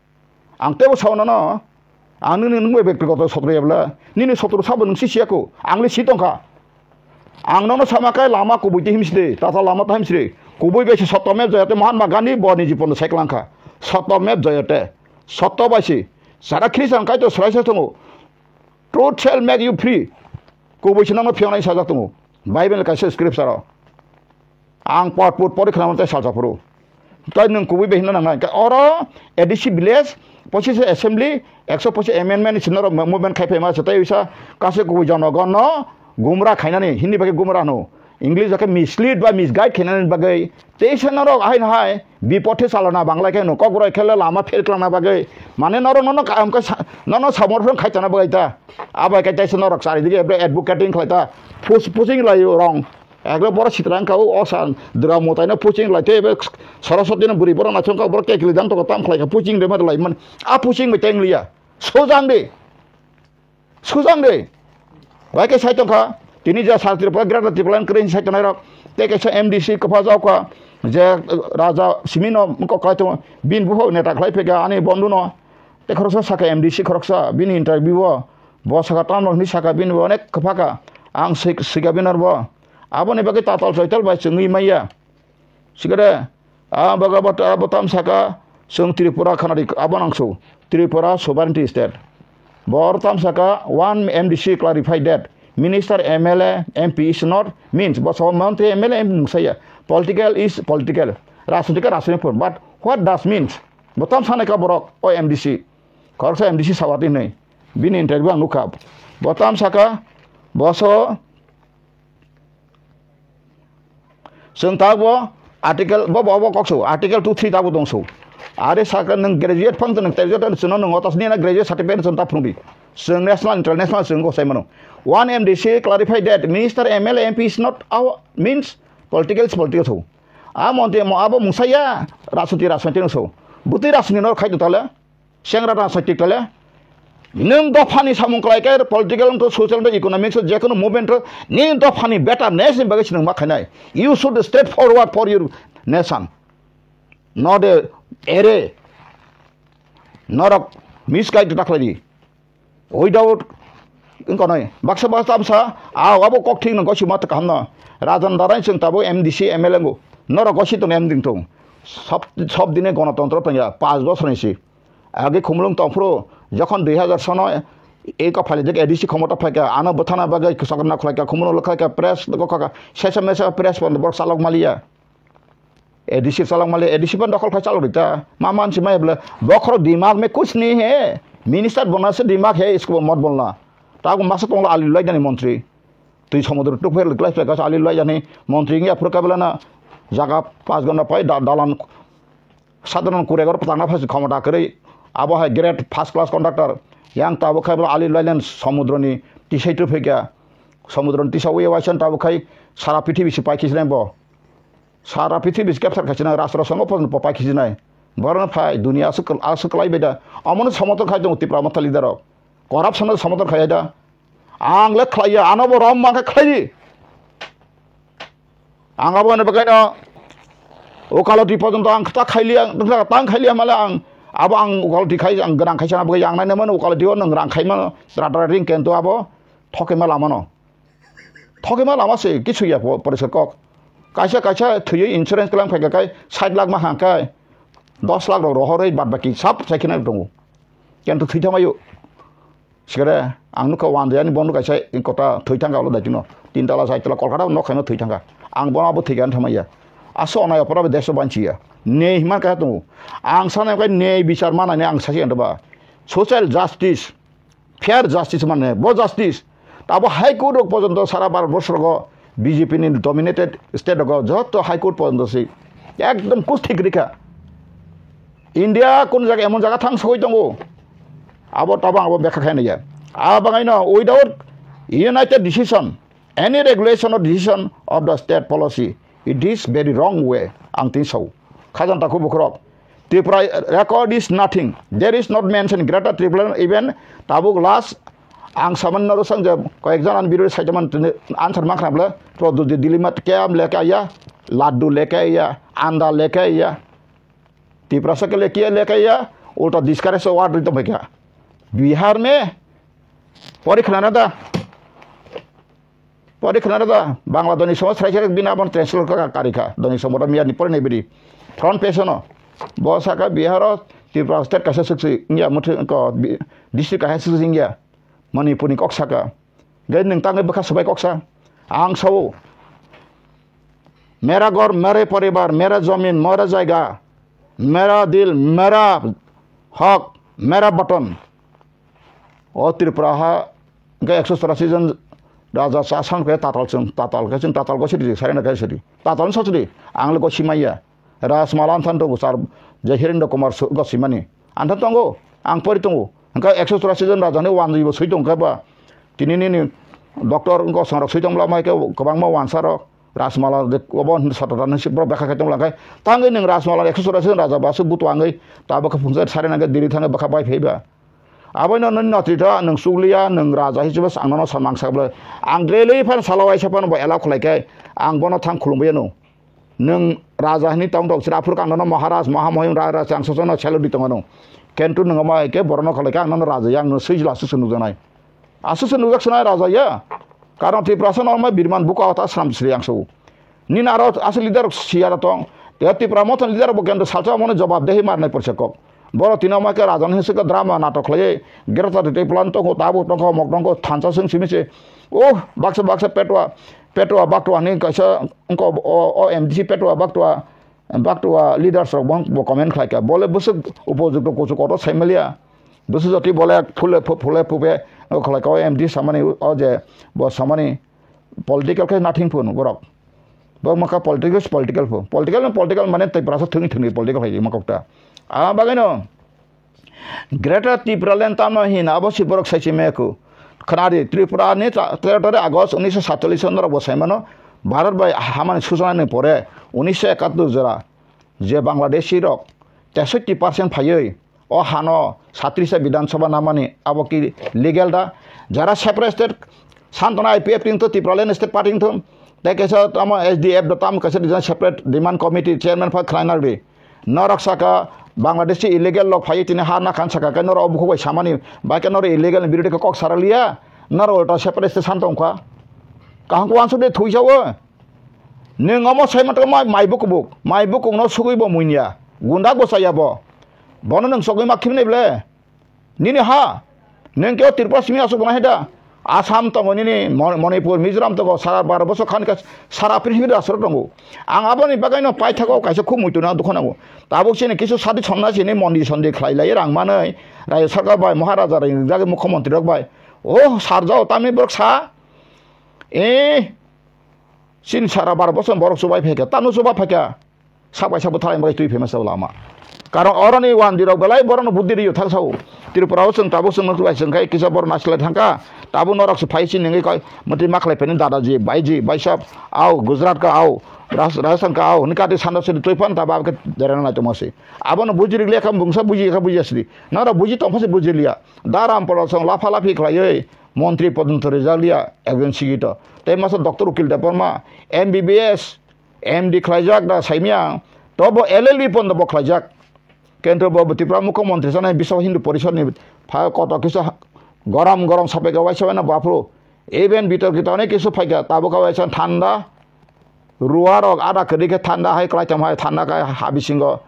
Ang tebo sao nono. Ang nini nung bai bektigoto sotro yabla. Nini sotro sabo nung si siya ko. Ang le si tongkha. Ang nono sama kai lama kubui te himsi de. Tata lama ta himsi de. Kubui bai si sotto mep jayate Mahatma Gandhi bo ni jipon sai klangkha. Sotto mep jayate. Sotto bai si. Sara khri sang kai to srai sai tongo. Truth shall make you free. Kubui se nangno phiyongnai sajak tongo. Bible kaisa scripture o. Ang pot put pori khna tei salsa phuru. Tai nwng kubui bai hino nangnai. Ka oro A D C village, pochis assembly, ekso pochis amendment ni sinoro mo-, movement khai phaima se tai uisa kaisa kubui jonogon no gumra khainani, Hindi bai gumra no. English bai mislead ba misguide khainani bagwi Teisa norok ahaino hai bipothe chalona banglai khe no kokborok khe lama fail kwlangna bagwi. Mane norok nono kaham khe sa-, nono samorthon khai tongna bagwi ta. Abai khe teisa norok chari dige bre advocating khlai ta. Pus-, puching lai rong. Ekle borok sitra wngkha o, o sa dura mwtaino puching lai tei ebe Saraswati no bwrwi borok naisong kha borok kekli jang toko tam khlai kha puching de ma lai man. A puching bai teng liya. Sojang de. Sujang de. Bai khe sai tongkha. Tini ja sal Tripura, Greater Tripura Land kwrwi sai tongnai rok. Tei kaisa M D C kwpha jokha. Je, uh, raja simi no mokok khlai tongo. Bini buphok neta khlai phekha ani bondhu no. Tei khoroksa sakha M D C khoroksa. Bini interview o. Bo sakha tamno hinwi sakha bini bo onek kwpha kha. Ang sik-, sikha bini bo. Aboni bagwi tatal choital bai chwngwi maya. Sikere, a baga bata, a batam saka, sung Tripura khanari, abo nangso, Tripura sovereignty state. Bor tam saka, one M D C clarified that Minister, M L A, M P is not means, bo so montri M L A M P mungsaya. Political is political. Rajniti ka rajniti pun. But what does means? Bo tam sanai ka borok, o M D C. Khoroksa M D C sawati nei. Bini interview ang nukha. Bo tam saka, bo so Chwng tabuk bo article bo, bo, bo kok su, article two three tabuk tong su. Are saka nwng graduate phang nwng graduate chwngno nwng otas nina graduate certificate chwng ta phunukdi. Chwng national, international chwng go sai mano. One M D C clarify that minister, M L A, M P is not our means political is political su. A montri mo abo mungsaya rajniti, rajniti no su. Butwi rajniti no khai tong tale. Sengra rajnaitik tole. Nwng dophani samung khlai khe political wngtho, social wngtho, economics wngtho, jekunu movement wngtho, nini dophani betterness ni bagwi se nwng ma khainai. You should step forward for your nation. Not a ere. Norok misguide ta khlai di. Without wngkha noi. Baksa baksa tamsa, a abo kok thik no gosi ma ta kaham no. Rajan darai chwng tabuk M D C, M L A ngo. Norok gosi tong em ding tong. Sob, sob dine gonotontro tongya. Panch bosor ni si. Age khumulwng tongphuru jokhon dui hazar sono ei kophali jek A D C khomota phaikha, ano bwthana bagwi kwchak na khlaikha, khumulwng lwkhaikha, press gokha, sesa mesa press pono borok chalok maliya. A D C chalok maliya, A D C pono dokhol khai chalok rikha. Ma mansi maya bwle bokhorok dimag mein kuch nahi hai, minister bona se dimag hai, isko mat bolna. Tago masa tongla ali lai jani montri. Twi somudro tuk pher lai phaikha ali lai jani montri ngi aphuru kabela na jaga pas gana pai da-, dalan Sadharan kuregor patangna phasi khomota kwrwi, abo hai great first class conductor. Yang tabuk khai bwla Ali Lailan somudroni tisai tuphaikha. Somudroni tisawi waisa tabuk khai sara prithibi se pai khisinai bo. Sara prithibi se capture khaisinai, rastro songo pon po pai khisinai. Borok phai dunia aswk, aswk kwlai bai da. Omono somoton khai tongo Tipra Motha leader rok. Corruption no somoton khai da. Ang le khlaiya, ano bo rom ma khe khlai di. Ang abo ni bagwi no ukaloti porjonto ang ta khailiya, ta khailiya male ang abo ang ukaloti khai ang gwnang khaisa bagwi ang nai mano ukaloti o nang rang khai mano, tra tra ring kento abo thoke ma lama no. Thoke ma lama se kisu ya po-, poriskar kok. Kaisa kaisa thwiwi insurance klang phaikha kai sait lakh ma hang kai dos lakh rok rohorwi bad baki sab sai khina tongo. Kento thwi thamayo. Sikare, ang nukha wan jani bondo kaisa kota thwi thangka ulo daitino. Tin tala, char tala, Kolkata nok khaino thwi thangka. Ang bono abo thwi kani thamaya. Aso onai opora be deso banchiya. Nei himan kaya tongo. Ang sana kai nei bichar manani ang sasi ando ba. Social justice, fair justice mane, bo justice. Tabo High Court rok porjonto sara Bharat borso rogo B J P ni dominated state rogo joto High Court porjonto si. Ekdom kuthik rikha. India kun jaga emon jaga thang sogwi tongo. Abo tabo abo bekha khaina ya. Abo bangaino without united decision, any regulation or decision of the state policy, it is very wrong way. Ang tin sao. Khajan takhu bukhurok. Tripura record is nothing. There is not mention Greater Tripura even tabuk last ang saman naro sang je koyek jon an biro sai jaman answer ma khna bla to dili mat ke am leke ya, laddu leke ya, anda leke ya. Tiprasa ke lekia leke ya, ulta discourage award rito bhai kha. Bihar me pori khna da. Pori khna da. Bangla doni somaj srai srai bina abon translate ka kari kha. Doni somaj miya ni pori ne bidi. Front page no. Bo saka Bihar o Tripura state kaisa suksi ya muthi ko bi-, district kaisa suksi ya. Manipur ni kok saka. Gai nung tangwi bwkha swbai koksa. Ang sao. Mera ghor, mere poribar, mera jamin, mera jaiga, mera dil, mera hok, mera button. O Tripura ha gai ekso chorasi jon Raja cha san khe tatal chwng, tatal khe chwng tatal gosi di, sarina khe sidi. Tatal no sachidi, ang le gosi maya. Rajmala anthan tongo char, je Hirendra Kumar su-, gosi mani. Anthan tongo, ang pori tongo. Hwnkhe ekso churasi jon raja ni wanjwi bo swi tong khe ba. Tini nini doctor wngkha, songrok swi tong bwla mai khe kwbangma wansa rok. Rajmala de obo satatan si borok bekha khe tong bwla khe. Tangwi nwng Rajmala ekso churasi jon raja ba aswk butu angwi ta bwkha phungsa sari nangkhe diri thangwi bwkha bai phai ba. Aboino nini notri tho, nwng chukliya, nwng raja hisobe ang nono samang sak bwle. Ang daily phan salo waisa phano bo allow khlai khe ang bono thang khulumbai ano. Nwng raja hinwi tong tong sira aphuru kang nono Maharaj, Mahamohim, Raja, Raja ang sosono selo di tongo nwng. Kentu nwng omo hai khe borokno khlai khe ang nono raja ya, ang nono swijla aswk se nukjaknai. Aswk se nukjak swnai raja ya. Karon Tiprasa no omo birman buka hota sram sri ang so. Nini aro aswk leader siya da tong. Tei Tipra Motha ni leader bo kendo salsa omo no jobab dehi marnai porse kok. Borok tini omo khe raja ni hinwi swkha drama natok khlaiwi Greater Tipraland tongo, tabuk tongo, mok tongo, thansa swng simi se. Oh, baksa baksa petwa, petwa bakwa hinwi kaisa wngkha o, o M D C petwa bakwa, bakwa leaders rok bo, bo comment khlai kha. Bole bwswk upojukto kuchuk kotor sai maliya. Bwswk jotwi bole phule phu-, phule phupe khlai kha o M D C samani o je bo samani political khe nothing phun borok. Bo makha political, political phu. Political no political mane tei brasa thwngwi thwngwi political khlai ma kok ta. A bagwi no Greater Tipraland tamo hin abo si borok sai si meku. Khnari Tripura ni ta-, territory August unisho satchallish norok bo sai mano. Bharat bai hamani sujana ni pore unisho ekattor jora je Bangladeshi rok tesotti percent phaiwi o hano satrisa Bidhan Sabha namani abo ki legal da? Jara separate state santona I P F ting to Tipraland state party to tei kaisa tamo S D F do tamo kaisa separate demand committee chairman pha khlai nagdi. Norok saka Bangladeshi illegal lok phai tini ha na khan saka khe norok obukhuk bai samani bai khe norok illegal ni birodhi khe kok saraliya norok ulta separate state santa wngkha. Kaham ko wansuk de thui sao. Nwng omo sai mantwkma mai bukubuk, mai bukukno sugwi bo muinya, gundak bo chaya bo. Bono nwng chogwi ma khibinai ble? Nini ha? Nwng khe o Tripura simi aswk gwnang hai da? Assam tongo nini, Mon-, Manipur, Mizoram tongo, sara baro bosor khan khe sara prithibi aswk tongo. Ang aboni bagwino paithago kaisa khub muitu na dukho nango. Tabuk chini kisu sadi somna chini mondi sondi khlai lai rang manwi, Rajya Sarkar bai, Maharaja rok ringjak mukhyamantri rok bai. Oh, sarjao tamni borok sa? Eh, Chini sara bar bosor borok chubai phaikha, tamo chuba phaikha. Sabai sabo thalai bai twi phaima sao lama. Karon oroni wandi rok belai borokno buddhi riyo thang sao. Tripura o chwng tabuk chwng nukbai chwng khai kisa borok nasilai thangkha. Tabuk norok se phai chini wngwi koi mati makhlai phani dadaji, baiji, baisap, au Gujarat ka au, Raj-, Rajasthan ka au, hwnwi kati sanda sini twi phan tabuk khe derana nai tongma se. Abono buji rikliya kha bungsa buji kha buji asri. Norok buji tongpha se buji liya. Da Rampal rok chwng lapha laphi khlaiwi montri podonto rijak liya ekjon sigito. Tei masa Doctor Ukil Debbarma, M B B S, M D khlaijak da saimya, to bo L L B pondo bo khlaijak. Kentro bo Tripura Mukhyamantri sanai Biswa Hindu Porishad ni pha koto kisa gorom gorom sapai ka waisa wana baphuru. Even bitorkito onek kisu phaikha, tabuk ka waisa thanda. Ruwa rok ada kwrwi khe thanda hai kwlai tong hai, thanda khe ha bisingo,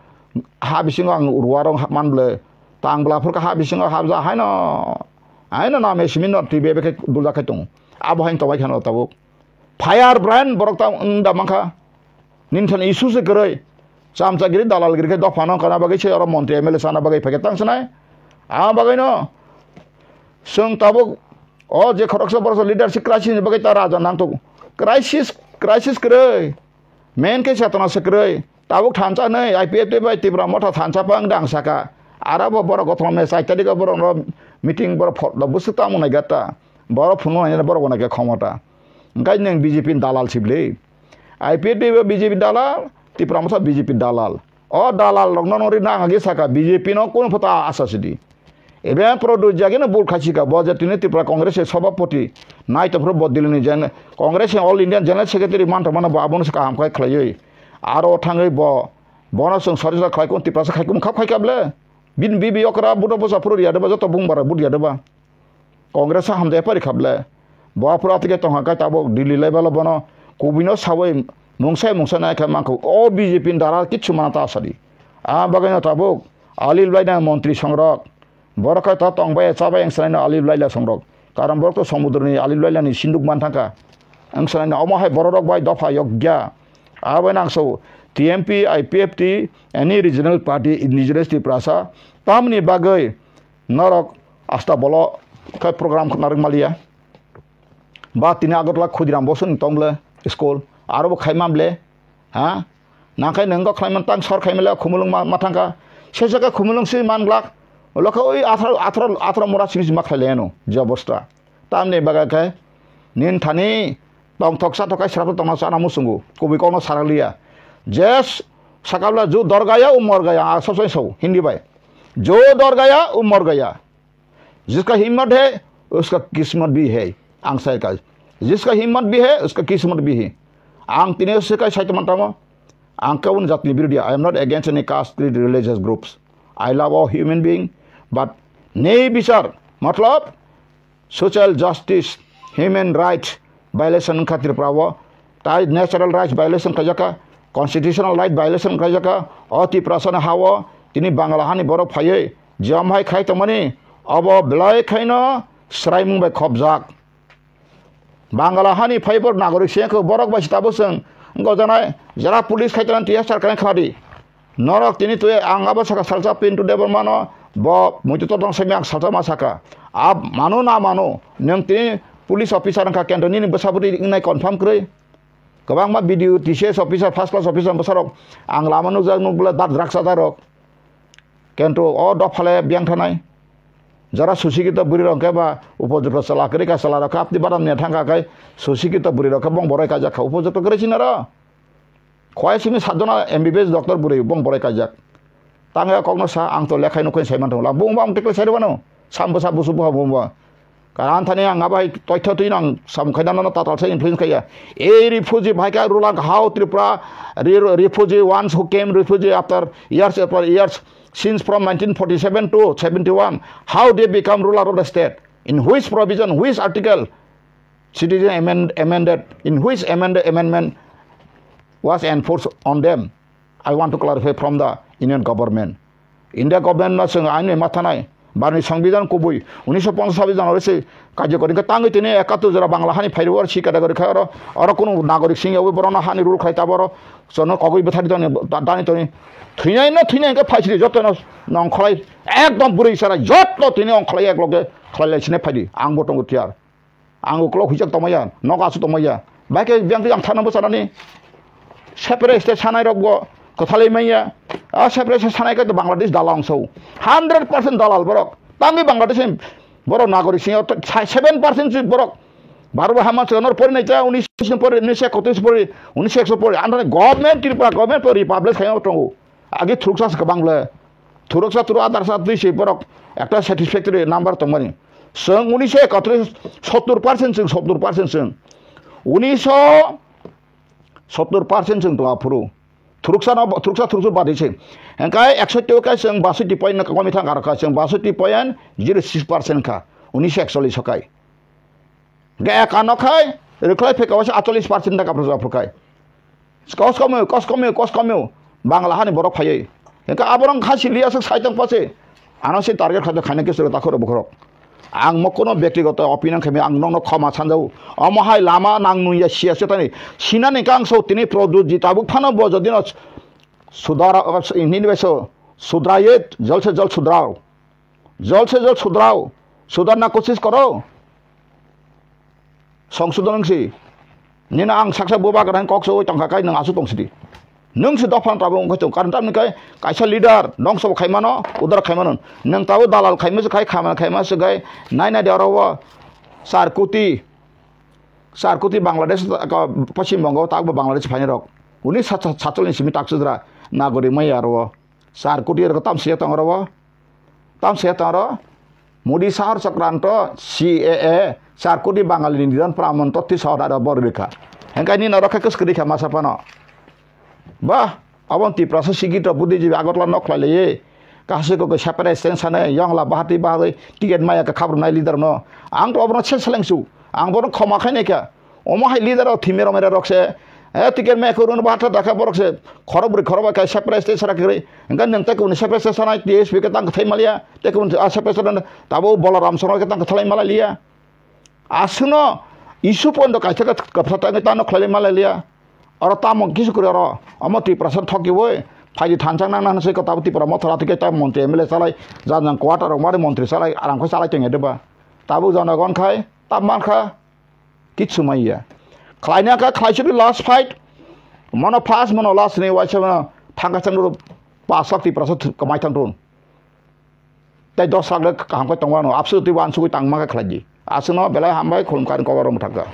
ha bisingo ang ruwa rok man ble. Tang bwla phur khe ha bisingo habja haino, haino name simi no twi bebe khe dulja khai tongo. Abo haino tongbai kheno tabuk. Fire brand borok ta wng da mankha. Nini thani issue se kwrwi. Chamchagiri dalalgiri khe dopha no kana bagwi se oro montri M L A sana bagwi phaikhe tang sanai. Ama bagwi no chwng tabuk o je khoroksa boroksa leadership crisis ni bagwi ta raja nangthogo. Crisis, crisis kwrwi. Main khe chetona se kwrwi. Tabuk thansa nai I P F T bai Tipra Motha thansa phang dang saka. Ara bo borok gothom me chai tarik o borok no meeting borok pho-, da bwswk tamo nai gata. Borok phunuk nai borok bo nai khe khomota. Hwnkhe nwng B J P ni dalal sibli. I P F T bai B J P dalal, Tipra Motha B J P dalal. O dalal rok no nori nang agi saka B J P no kunu phota asa sidi. Ebe Pradyut Jagino bul khaisika, bo je tini Tripura Congress ni Sabhapati, nai tongphuru bo Delhi ni Gen-, Congress ni All India General Secretary man tongmano bo abono se kaham khai khlaiwi. Aro thangwi bo, bono chwng sori sori khlai kung Tiprasa khai kung khap khai kha ble. Bini bibi okra budo bosa phuru riya deba joto bung bara but riya deba. Congress o hamjai pari kha ble. Bo aphuru atike tongkha kai tabuk Delhi level o bono kubui no sawi mungsa mungsa nai kha mankha. O B J P ni dara kichu mana ta sadi. A bagwi no tabuk Alil Blai na montri songrok. Borok khe to tong bai cha bai wng sanai no Alil Blai la songrok. Karon borok to somudro ni Alil Blai la ni sinduk man thangkha. Wng sanai no omo hai borok rok bai dopha yok ya. Abo nang so T M P, I P F T, any regional party, indigenous Tiprasa, tamni bagwi norok asta bolo khe program narwk maliya. Ba tini Agartala Khudiram Bosoni tong ble school, aro bo khaima ble, ha? Nangkhe nang kok khlaima tang sor khaima le khumulung ma, ma thangkha. Sejaka khumulung si man glak. Lokha oi atharo, atharo, atharo mora sini ma khlai le ano, je obostha. Tamni baga khe nin thani tongthok sathok kai srapta tongna sana musungo. Kubui kokno sarakliya. Je s-, sakabla ju dorgaya u morgaya, ang sob somoi sao, Hindi bai. Jo dorgaya u morgaya. Jiska himmat hai, uska kismat bhi hai. Ang sai kai. Jiska himmat bhi hai, uska kismat bhi hai. Ang tini se kai sai teman tamo. Ang kaun jatni birodhi. I am not against any caste, creed, religious groups. I love all human being. But nei bichar, matlab, social justice, human rights violation wngkha Tripura o. Tai natural rights violation khaijaka, constitutional right violation khaijaka, o Tiprasani ha o tini Bangla hani borok phaiwi jom hai khai tongmani, obo belai khaino swraimung bai khopjak. Bangla hani phaibo nagorik se wngkha borok bai se tabuk chwng wngkha janai jara police khai tongmani T S R khai khnadi. Norok tini twi ang abo saka salsa Pintu Debbarmano, bo muitu totong semi ang salsa ma saka. Ab mano na mano, nwng tini police officer wngkha kento nini bwsa bwtwi wngnai confirm kwrwi. Kwbangma B D O, T C S officer, first class officer bwsarok ang lama nukjak nuk bwle dat drak chajarok. Kento o dophale biyang thanai. Jara susikito bwrwi rok khe ba upojukto chwla kwrwi ka chwla rok khe apni badam niya thangkha khai susikito bwrwi rok khe bong borai kajak kha upojukto kwrwi sinaro. Khwai simi satjona M B B S doctor bwrwi bong borai kaijak. Tangya kokno sa, ang to lekhai nukhai sai mantong. Bung bang tekle sai rwano. Sam bwsa busu buha bung bang. Karan thani ang abai toitho twi nang sam khaina no tatal sai influence khaiya. Ei refugee bhai ka rulang how Tripura re-, refugee ones who came refugee after years, after years, since from nineteen forty-seven to seventy-one, how they become ruler of the state? In which provision, which article? Citizen amend-, amended, in which amend-, amendment was enforced on them? I want to clarify from the Union government. India government no chwng aini mathanai, barni Songbidan kubui, unisho ponchas sabis jana rwse kajyo kori. Tangwi tini ekattor jora Bangla hani phairwar si category khai oro, oro kunu nagorik sing yawi borokno hani rule khai taboro, chono kogwi bwthari dani, da-, dani toni. Thwinai no thwinai hwnkhe phaisidi jotono nongkholai, ekdom bwrwi chara joto tini ongkholai ekloge khlai lai sinai phaidi, ang bo tongo tiyar. Ang uklok hwijak tongmaya, nok aswk tongmaya. Bai khe biyang twi ang thana bwchanani. Separate state sanai rok bo kwthalai manya. A separate state sanai khe to Bangladesh dalal ang sao. Hundred percent dalal borok. Tangwi Bangladesh ni borok nagorik sing seven percent si borok. Baro bo hama chwla nor pori nai cha unis pori, unis ekotris pori, unis ekso pori. Andani government Tripura government pori publish khai tongo. Agi thuruksa se kwbang le. Thuruksa thuru adar sa twi se borok ekta satisfactory number tongmani. Chwng unisho ekatris sottur percent chwng sottur percent chwng. Unisho sottur percent chwng tong aphuru. Thuruksa no, thuruksa thuruksa badi se. Engkai eksotti kai chwng baswtti point no kwbangni thang arokha chwng baswtti point zero six percent kha. Unisho ekchollis kai. Ge kano khai, rwkhlai phika waisa acholis percent da kapra jora phurkhai. Kos komyo, kos komyo, kos komyo. Bangla hani borok phaiwi. Hingke aborok kha siliya se saitong pase. Ano se target khajo khaina khe sero takhoro bukhorok. Ang mo kono byaktigoto opinion khaimi ang nokno khoma sanjao. Omo hai lama nang nungya siya se tani. Sinani kang so tini Pradyut ji tabuk phano bo jodi no sudara, nini beso sudraye, jol se jol sudrao. Jol se jol sudrao, sudarna kosis koro. Songsodon wngsi. Nini ang saksa bubagra kok soi tongkha kai nwng aswk tongsidi. Nwng se dophano tabuk wngkha tong. Karon tamni kai kaisa leader nongso khaimano, udar khaimano. Nwng tabuk dalal khaima se khai, khamana khaima se khai. Nai nai de oro o char koti, char koti Bangladesh, Paschim Bongo, tabuk Bangladesh phaini rok. Uni sa-, sa-, satchol ni simi taksudra nagorik maya oro o. Char koti rok tam se tong oro o. Tam se tong oro. Modi sahar chokranto C A A, char koti Bangali ni nidan praman totti sahar ada bor bikha. Hengkai ni norok khe kwskri kha masa phano. Bah, abon Tiprasa sikito buddhijibi Agartala nok khlai leye. Kaha se kok separate state sanai, yongla bahati bahai, ticket maya kha khabrumnai leader no. Ang to obono se seleng su. Ang bono khoma khai nai kha. Omo hai leader rok thimera mera rok se, eh, ticket me khurun ba tha dakha borok se, khorok bwrwi khorok bai khai separate state sara kwrwi. Hingke nwng tei kubuni separate state sanai T S P khe tang kwthai maliya, tei kubuni, ah, separate state tabuk Balaram Songrai khe tang kwthalai malai liya. Aswkno issue point kaisa khe kwpsa tangwi tano khlailai malai liya. Oro tamo kisu kwrwi oro, omo Tiprasa thokiwi phaidi thansa nang nang se tabuk Tipra Motha rati khe ta montri M L A salai, jang jang quarter rok mari montri salai, aram khe salai tongya deba. Tabuk jonogon khai, tab mankha. Kichu maya. Khlaina ka khlai chukli last fight. Mono first, mono last ni waisa mono thangka chang ro pas lakh Tiprasa thu-, kamai thang thun. Tai dos lakh le kaham khe tongwano. Absu twi wan sugui tangma khe khlai di. Aswkno belai hambai khulumkha, kokborok mwthangkha.